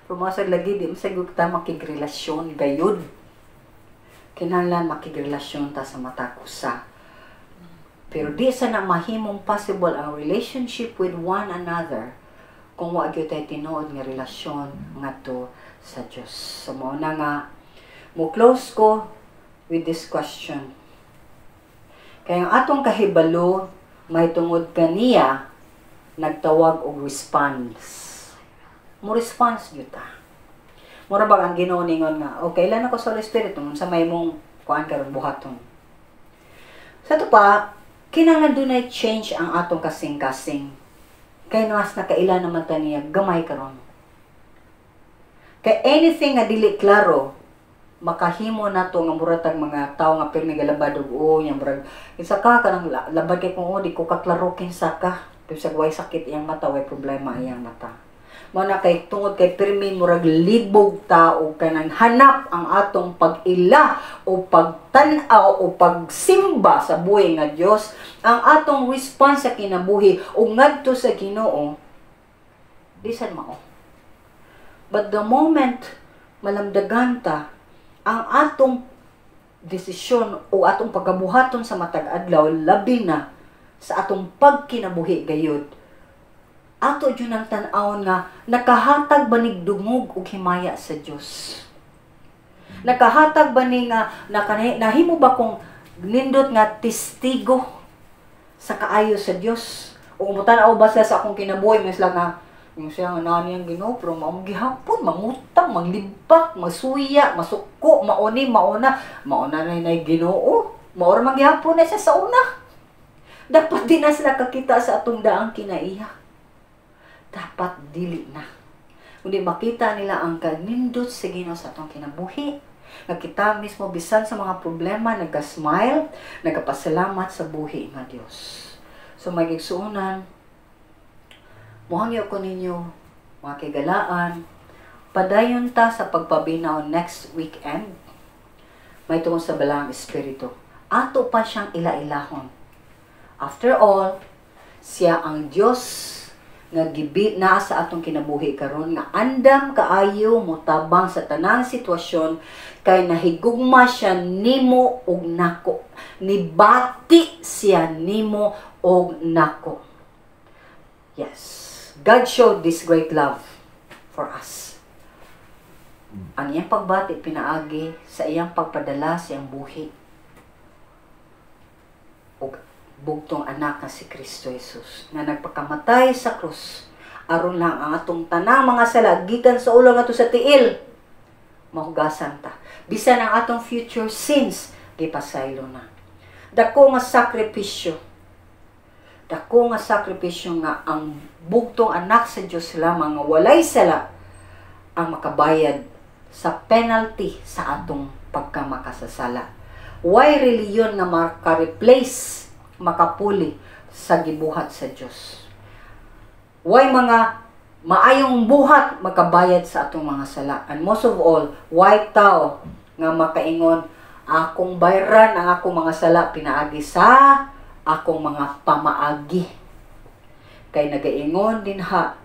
Pero masag lagi di masag ta makigrelasyon gayud. Kinahanglan makigrelasyon ta sa matag usa. Pero di sa na mahimong possible ang relationship with one another kung wa gyud tay tinuod nga relasyon ngadto sa Dios. So mao na nga mo close ko with this question. Kaya ang atong kahibalo may tungod kaniya nagtawag og response. Mo response gyud ta. Mura bang ang Ginoo ningon nga, "Okay, ilan ako sa Holy Spirit sa may mong kuan karon buhaton." Sa to pa, kinahanglan dunay change ang atong kasing-kasing. Kay mas nakaila naman ta niya gamay karon. Kay anything nga dili klaro, makahimo nato nga murag tag mga tawo nga pirmi galabad og oo nya murag kinsa ka kanang labad kay kung oo di ko kaklaro kinsa ka, bisag way sakit iyang mata, way problema iyang mata. Mao na kay tungod kay pirmi murag libog ta og kanang hanap ang atong pag-ila o pagtan-aw o pagsimba sa buhi nga Dios, ang atong response sa kinabuhi ug ngadto sa Ginoo bisan mao. But the moment malamdagan ta ang atong desisyon o atong pagabuhaton sa matag adlaw, labi na sa atong pagkinabuhi gayud. Ato jud ang tan-awon nga nakahatag ba nig dungog ug himaya sa Dios? Nakahatag ba ni nga nahimo ba kong nindot nga testigo sa kaayo sa Dios? O mutan-aw ba sila sa akong kinabuhi, may sila nga yung siya nga nani ang Ginoo, pero mao gihapon mangutang, manglibak, masuya, masuko, mauni, mauna, mauna na nay Ginoo, mao ra man gihapon na siya sa una. Dapat di na sila kakita sa atong daang kinaiya. Dapat dili na. Kundi makita nila ang kanindot sa Ginoo sa atong kinabuhi. Nga kita mismo, bisan sa mga problema, nagka-smile, nagapasalamat sa buhi nga Dios. So mga igsuonan, muhangyo ko ninyo, mga kaigalaan, padayon ta sa pagpabinaw next weekend, may tungod sa Balaang Espiritu. Ato pa siyang ila-ilahon. After all, siya ang Dios nga gibi naa sa atong kinabuhi karon, nga andam kaayo motabang sa tanang sitwasyon, kay nahigugma siya nimo ug nako, nibati siya nimo og nako. Yes, God showed this great love for us. Ang iyang pagbati pinaagi sa iyang pagpadala sa iyang buhi ug bugtong anak nga si Kristo Jesus nga nagpakamatay sa krus aron lang ang atong tanang mga sala gikan sa ulo ngadto sa tiil mahugasan ta, bisan ang atong future sins gipasaylo na. Dako nga sakripisyo, dako nga sakripisyo nga ang bugtong anak sa Dios lamang nga walay sala ang makabayad sa penalty sa atong pagkamakasasala. Way reliyon nga maka-replace, makapuli sa gibuhat sa Dios. Way mga maayong buhat makabayad sa atong mga sala. And most of all, way tao nga makaingon, "Akong bayran ang akong mga sala pinaagi sa akong mga pamaagi." Kay nagaingon din ha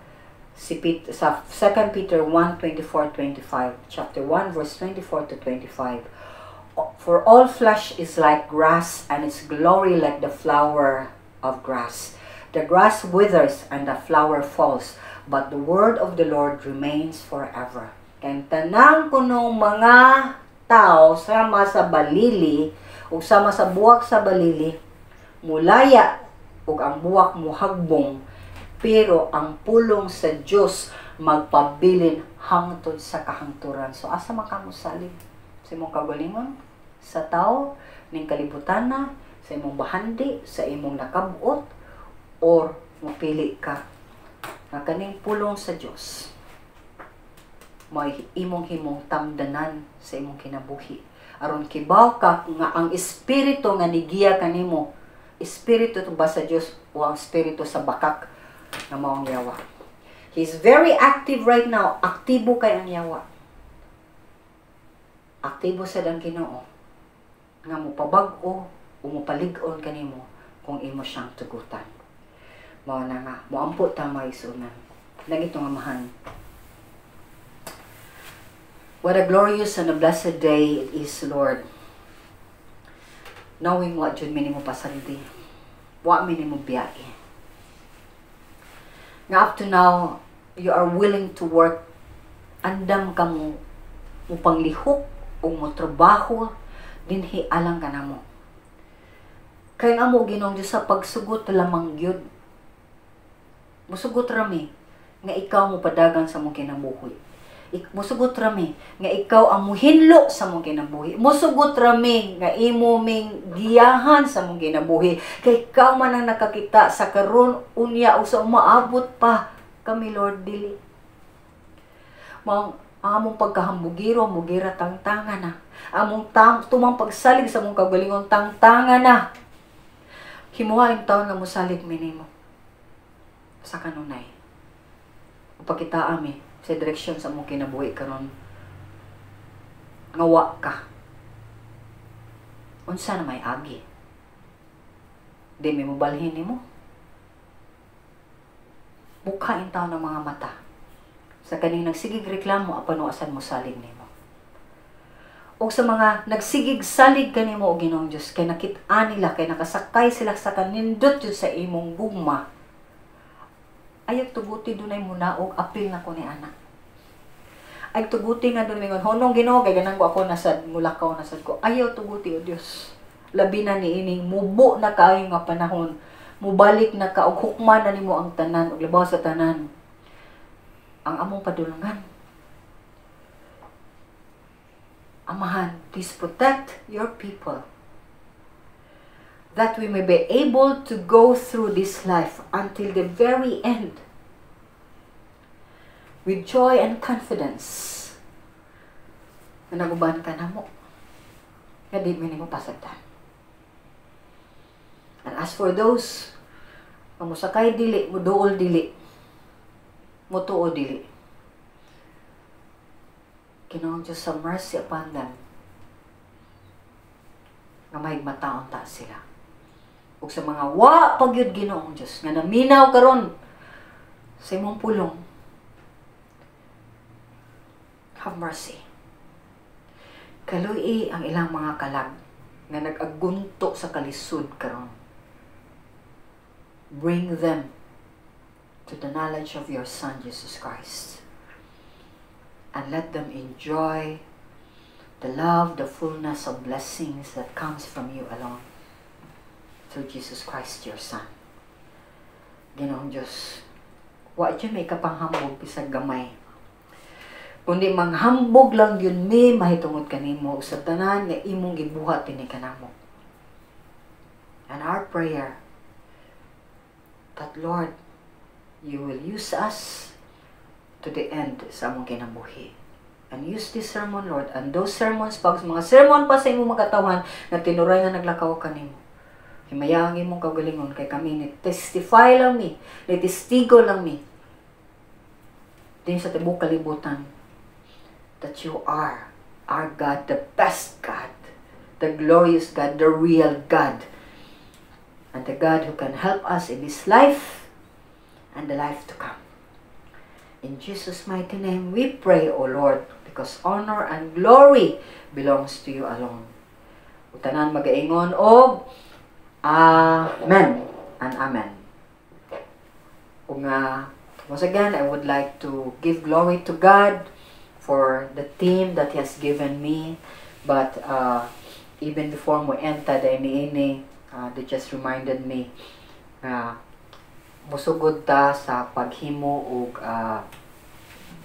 si sa 2 Peter 1:24-25, chapter 1 verse 24 to 25. "For all flesh is like grass, and its glory like the flower of grass. The grass withers and the flower falls, but the word of the Lord remains forever." Kay tanang kunong mga tao sama sa balili ug sama sa buwak sa balili mulaya ug ang buwak muhagbong, pero ang pulong sa Dios magpabilin hangtod sa kahangturan. So asa man ka mosalig? Sa imong kaugalingon, sa tao ning kalibutan na, sa imong bahandi, sa imong nakabot, or mopili ka nga kaning pulong sa Dios may imong himong tamdanan sa imong kinabuhi, aron kibaw ka nga ang espiritu nga nigiya kanimo, espiritu ba sa Dios o ang espiritu sa bakak nga mao ang yawa? He's very active right now. Aktibo kay ang yawa. Aktibo sad ang Ginoo nga mopabag-o o mopalig-on kanimo kung imo siyang tugutan. Mao na nga moampo ta, mga igsuonan. Langitnong Amahan, what a glorious and a blessed day it is, Lord. Knowing wa jud mi nimo pasaldi. Wa mi nimo biyae. Nga up to now, you are willing to work, andam ka mo mupanglihok o mo trabaho dinhi alang kanamo. Kay nga mo, Ginoong Diyos, sa pagsugot lamang gyud. Musugot rami nga ikaw mo padagan sa mong kinabuhi. Musugot rami nga ikaw ang muhinlo sa mong kinabuhi. Musugot rami nga imo ming giyahan sa mong kinabuhi. Kay ikaw man ang nakakita sa karon, unya o sa umaabot pa kami, Lord, dili. Mao ang among pagkahambugiro, mugira tangtanga na. Among tumang pagsalig sa among kaugalingon, tangtanga na. Himuha taon nga mosalig mi nimo sa kanunay. Upakita ami sa direksyon sa among kinabuhi karon nga wa ka. Unsa na may agi? Di mi mobalhin nimo. Bukha taon ng mga mata sa kaning nagsigig reklamo apan wa sad mosalig nimo. O sa mga nagsigig salig kanimo, o Ginoong Dios, kay nakit-an nila, kay nakasakay sila sa kanindot jud sa imong gugma. Ayaw tuguti dunay munaog apil na ko ni anak. Ay tuguti nga dunay mingon, "Hunong, Ginoo, kay ganahan ko ako nasad mulakaw nasad ko." Ayaw tuguti, o Dios. Labi na ni ining mubo na kaayo nga panahon. Mubalik na ka og hukman na nimo ang tanan ug labaw sa tanan ang among padulungan. Amahan, please protect your people that we may be able to go through this life until the very end with joy and confidence na naguban ka namo, nga di mi nimo pasagdan. And as for those nga mosakay dili, muduol dili, mutuo dili, Ginoong Diyos, have mercy upon them nga mahigmataon ta sila. Ug sa mga wa pa gyud, Ginoong Diyos, nga naminaw karon sa imong pulong, have mercy. Kaluy ang ilang mga kalag nga nag-agunto sa kalisod karon. Bring them to the knowledge of your Son, Jesus Christ. And let them enjoy the love, the fullness of blessings that comes from you alone, through Jesus Christ, your Son. Ginoong Diyos, wa jud may kapanghambog bisag gamay, kundi manghambog lang gyud mi mahitungod kanimo sa tanan nga imong gibuhat dinhi kanamo. And our prayer that, Lord, you will use us to the end sa among kinabuhi. And use this sermon, Lord, and those sermons pag mga sermon pa sa imong mga katawhan na tinuray nga naglakaw kanimo. Himaya ang imong kaugalingon kay kami ni testify lang mi, ni testigo lang mi din sa tibuok kalibutan that you are our God, the best God, the glorious God, the real God, and the God who can help us in this life and the life to come. In Jesus' mighty name we pray, O Lord, because honor and glory belongs to you alone. Ug tanan magaingon og Amen and Amen. Ug nga, once again, I would like to give glory to God for the team that He has given me. But even before mo enter the ini, they just reminded me nga musugod ta sa paghimo og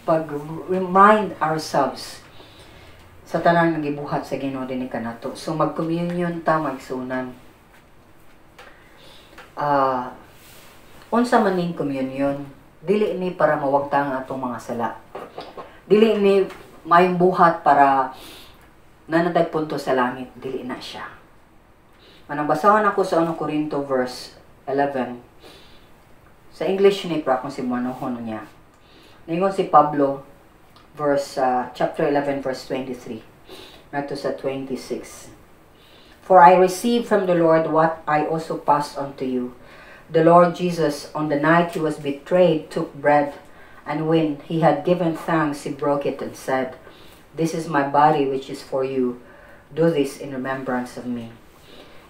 pag-remind ourselves sa tanang nga gibuhat sa Ginoo dinhi kanato. So mag-communion ta, magsunan. Unsa man ning communion? Dili ni para mawagtang ang atong mga sala. Dili ni maayong buhat para nanatay punto sa langit. Dili na siya. Manang basahon ako sa 1 Corinto verse 11. Sa English ni pra kung si Cebuanohon niya. Ningon si Pablo verse chapter 11 verse 23 ngadto sa 26. "For I received from the Lord what I also passed on to you. The Lord Jesus, on the night he was betrayed, took bread, and when he had given thanks, he broke it and said, 'This is my body, which is for you. Do this in remembrance of me.'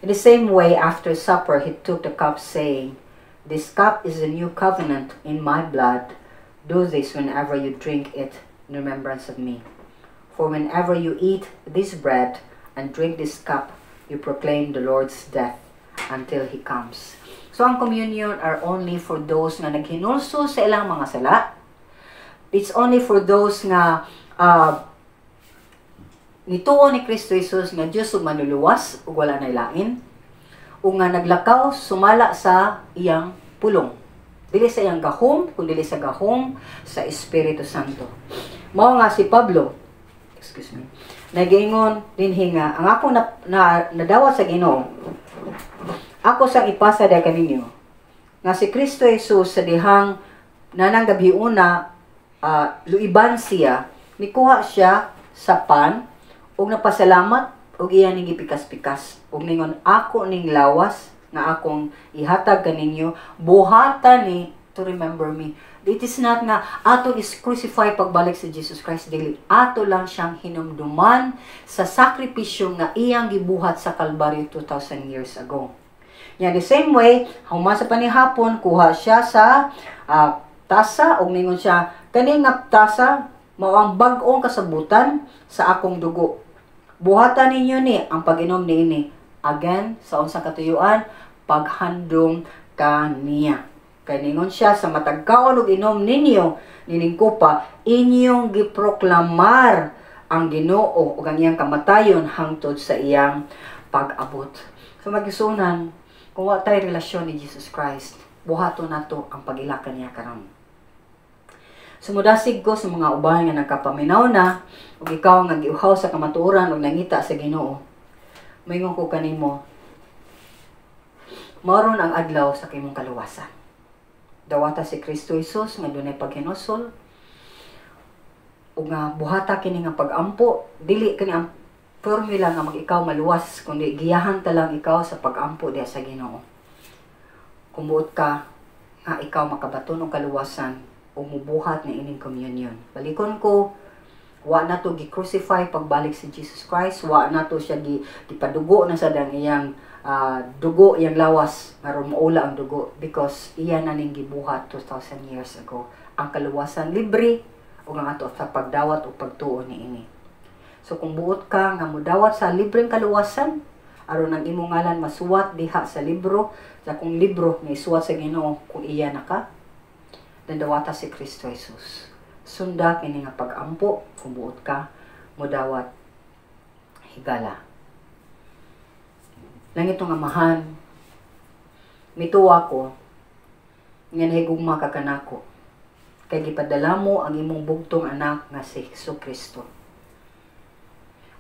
In the same way, after supper, he took the cup, saying, 'This cup is the new covenant in my blood. Do this whenever you drink it in remembrance of me. For whenever you eat this bread and drink this cup, you proclaim the Lord's death until He comes." So ang communion are only for those nga naghinulsol sa ilang mga sala. It's only for those nga nituo ni Kristo Jesus nga Dios ug manluluwas ug wala nay lain ug nga naglakaw sumala sa iyang pulong. Dili sa iyang gahom, kundi sa gahom sa Espiritu Santo. Mao nga si Pablo, excuse me, nagaingon dinhi nga ang ako na nadawat sa Ginoo, ako sang ipasa diha kaninyo, nga si Kristo Jesus, sa dihang nanang gabiuna luiban siya, nikuha siya sa pan ug napasalamat ug iya ning gipikas-pikas ug ningon, "Ako ning lawas nga akong ihatag kaninyo, buhata ni to remember me." It is not nga ato is crucify pagbalik si Jesus Christ, dili. Ato lang siyang hinumduman sa sakripisyo nga iyang gibuhat sa Kalbaryo 2,000 years ago. Ya, the same way, human sa panihapon, kuha siya sa tasa ug ningon siya, "Kani nga tasa mao ang bag-ong kasabutan sa akong dugo. Buhatan ninyo ni ang pag-inom niini." Again, sa unsa katuyuan? Paghandom kaniya. Kay ningon siya, "Sa matag kaon ug inom ninyo nining kupa, inyong giproklamar ang Ginoo ug ang iyang kamatayon hangtod sa iyang pag-abot." So mga igsuonan, kung wa tay relasyon ni Jesus Christ, buhaton nato ang pag-ila kaniya karon. Sumudasig ko sa mga uban nga nagkapaminaw na ug ikaw nga giuhaw sa kamatuoran ug nangita sa Ginoo. Moingon ko kanimo, mao ron ang adlaw sa imong kaluwasan. Dawata si Kristo Jesus nga dunay paghinusol ug nga buhata kini nga pag-ampo. Dili kini ang formula nga mag ikaw maluwas, kundi giyahan ta lang ikaw sa pag-ampo diha sa Ginoo. Kung buot ka nga ikaw makabaton og kaluwasan ug mubuhat na ining communion. Balikon ko, wa na to gi-crucify pagbalik si Jesus Christ, wa na to siya gipadugo na sa dang iyang dugo, iyang lawas, aron maula ang dugo, because iya na ning gibuhat 2,000 years ago. Ang kaluwasan libre ug ang ato sa pagdawat o pagtuo niini. So kung buot ka nga mudawat sa libreng kaluwasan aron ang imong ngalan masuwat diha sa libro, sa kung libro nga isuwat sa Ginoo, kung iya na ka, dan dawata si Kristo Jesus. Sunda kini nga pag-ampo kung buot ka mudawat higala. Langitnong Amahan, mituwa ko nga nahigugma ka kanako kay gipadala mo ang imong bugtong anak nga si Hesus Kristo.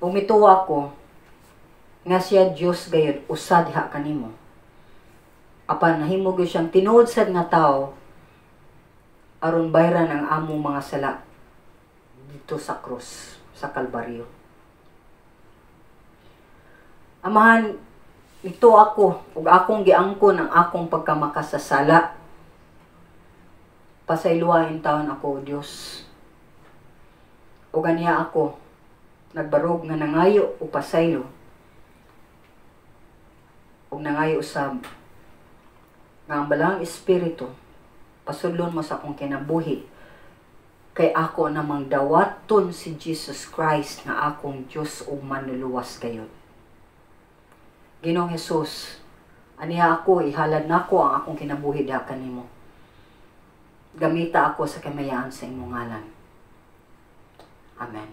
Ug mituwa ko nga siya Dios gayud, usa diha kanimo. Apan nahimo gyud siyang tinuod sad nga tawo aron bayran ang among mga sala dito sa krus sa Kalbaryo. Amahan, ito ako ug akong giangkon ang akong pagkamakasasala. Pasayloa taon ako, Dios. Ug aniya ako nagbarog nga nangayo og pasaylo ug nangayo usab nga ang Balaang Espiritu pasudlon mo sa akong kinabuhi kay ako namang dawaton si Jesus Christ nga akong Dios ug Manluluwas gayud. Ginoong Hesus, aniya ako, ihalad nako ang akong kinabuhi diha kanimo. Gamita ako sa kamayaan sa imong ngalan. Amen.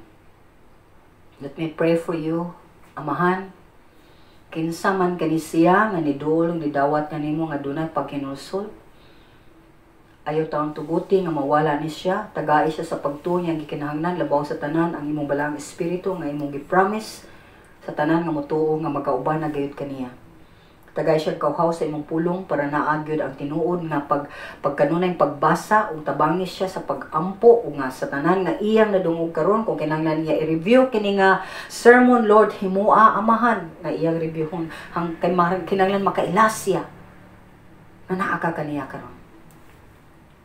Let me pray for you, Amahan. Kinsa man kani siya nga niduol ug nidawat kanimo nga dunay paghinulsol, ayaw taong tuguti nga mawala ni siya. Tagai siya sa pagtuo niyang gikinahanglan, labaw sa tanan ang imong Balaang Espiritu nga imong gi-promise sa tanan nga motuo nga magauban na gayud kaniya. Tagay siya kauhaw sa imong pulong para naa gyud ang tinuod nga pagkanunay pagbasa ug tabangi siya sa pagampo ug nga sa tanan nga iyang nadungog karon. Kung kinahanglan niya i-review kini nga sermon, Lord, himua, Amahan, nga iyang reviewhon hang kay kinahanglan makaila siya nga naa ka kaniya karon.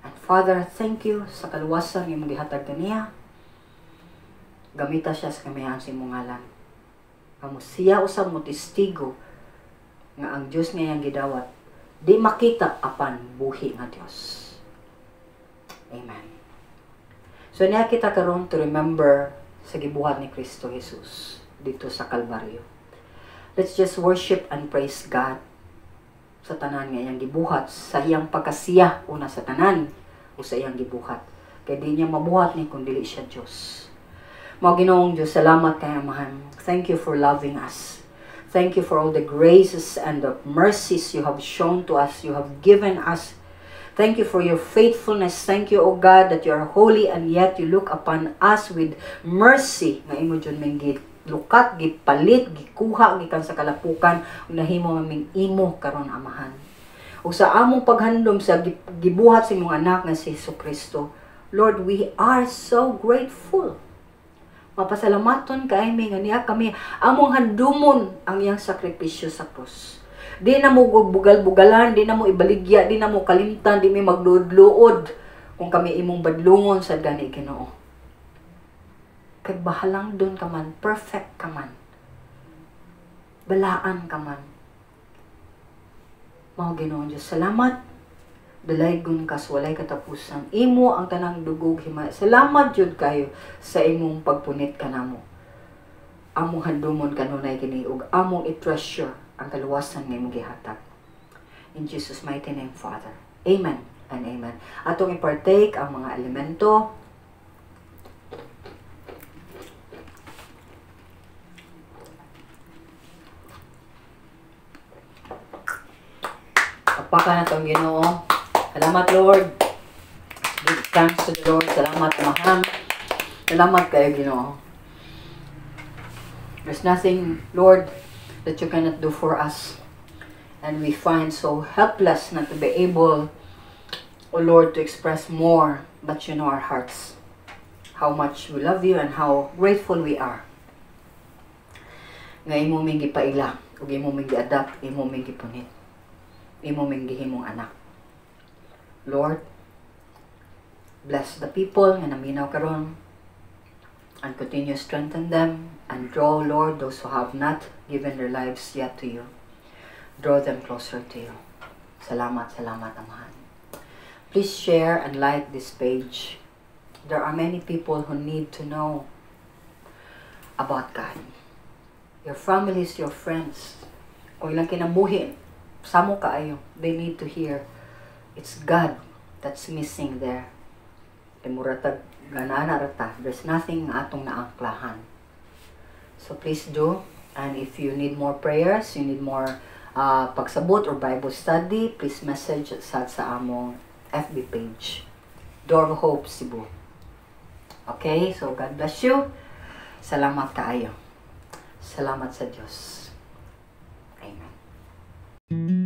And Father, thank you sa kaluwasan nga imong gihatag kaniya. Gamita siya sa kamayan sa imong ngalan. Kamo siya usab mo testigo nga ang Dios nga iyang gidawat di makita apan buhi nga Dios. Amen. So niya kita karon to remember sa gibuhat ni Kristo Jesus dito sa Kalbaryo. Let's just worship and praise God sa tanan nga iyang gibuhat, sa iyang pagkasiya una sa tanan o sa iyang gibuhat. Kay di niya mabuhat ni kung dili siya Dios. Mao Ginoong Dios, salamat kay Amahan. Thank you for loving us. Thank you for all the graces and the mercies you have shown to us, you have given us. Thank you for your faithfulness. Thank you, O God, that you are holy and yet you look upon us with mercy. Nga imo jud ming lukat, gipalit, gikuha gikan sa kalapukan ug nahimo maming imo karon, Amahan. Ug sa among paghandom sa gibuhat sa imong anak nga si Jesu Kristo, Lord, we are so grateful. Mapasalamaton kay mi nga niya kami among handumon ang iyang sakripisyo sa krus. Di na mo bugal-bugalan, di na mo ibaligya, di na mo kalimtan, di mi magluod-luod kung kami imong badlungon sa gani, Ginoo. Kay bahalang doon ka man, perfect ka man. Balaan ka man. Mao, Ginoo Diyos, salamat. Dalaygon ka sa walay katapusan. Imo ang tanang dugog himaya. Salamat jud kayo sa imong pagpunit kanamo. Among handumon kanunay kini ug among i-treasure ang kaluwasan nga imong gihatag. In Jesus' mighty name, Father. Amen and amen. Atong i-partake ang mga elemento. Palakpakan nato ang Ginoo. Salamat, Lord. Give thanks to the Lord. Salamat, Amahan. Salamat kayo, Ginoo. There's nothing, Lord, that you cannot do for us. And we find so helpless not to be able, O Lord, to express more, but you know our hearts. How much we love you and how grateful we are. Nga imo ming gipaila, ug imo ming gi-adopt, imo ming gipunit. Imo ming gihimong anak. Lord, bless the people nga naminaw karon and continue strengthen them and draw, Lord, those who have not given their lives yet to you. Draw them closer to you. Salamat, salamat, Amahan. Please share and like this page. There are many people who need to know about God. Your families, your friends, kung ilang kinabuhi, samo kaayo, they need to hear it's God that's missing there. Kay mura tag ganana ra ta. There's nothing nga atong naangklahan. So please do. And if you need more prayers, you need more pagsabot or Bible study, please message sa among FB page, Door of Hope Cebu. Okay, so God bless you. Salamat kaayo. Salamat sa Diyos. Amen.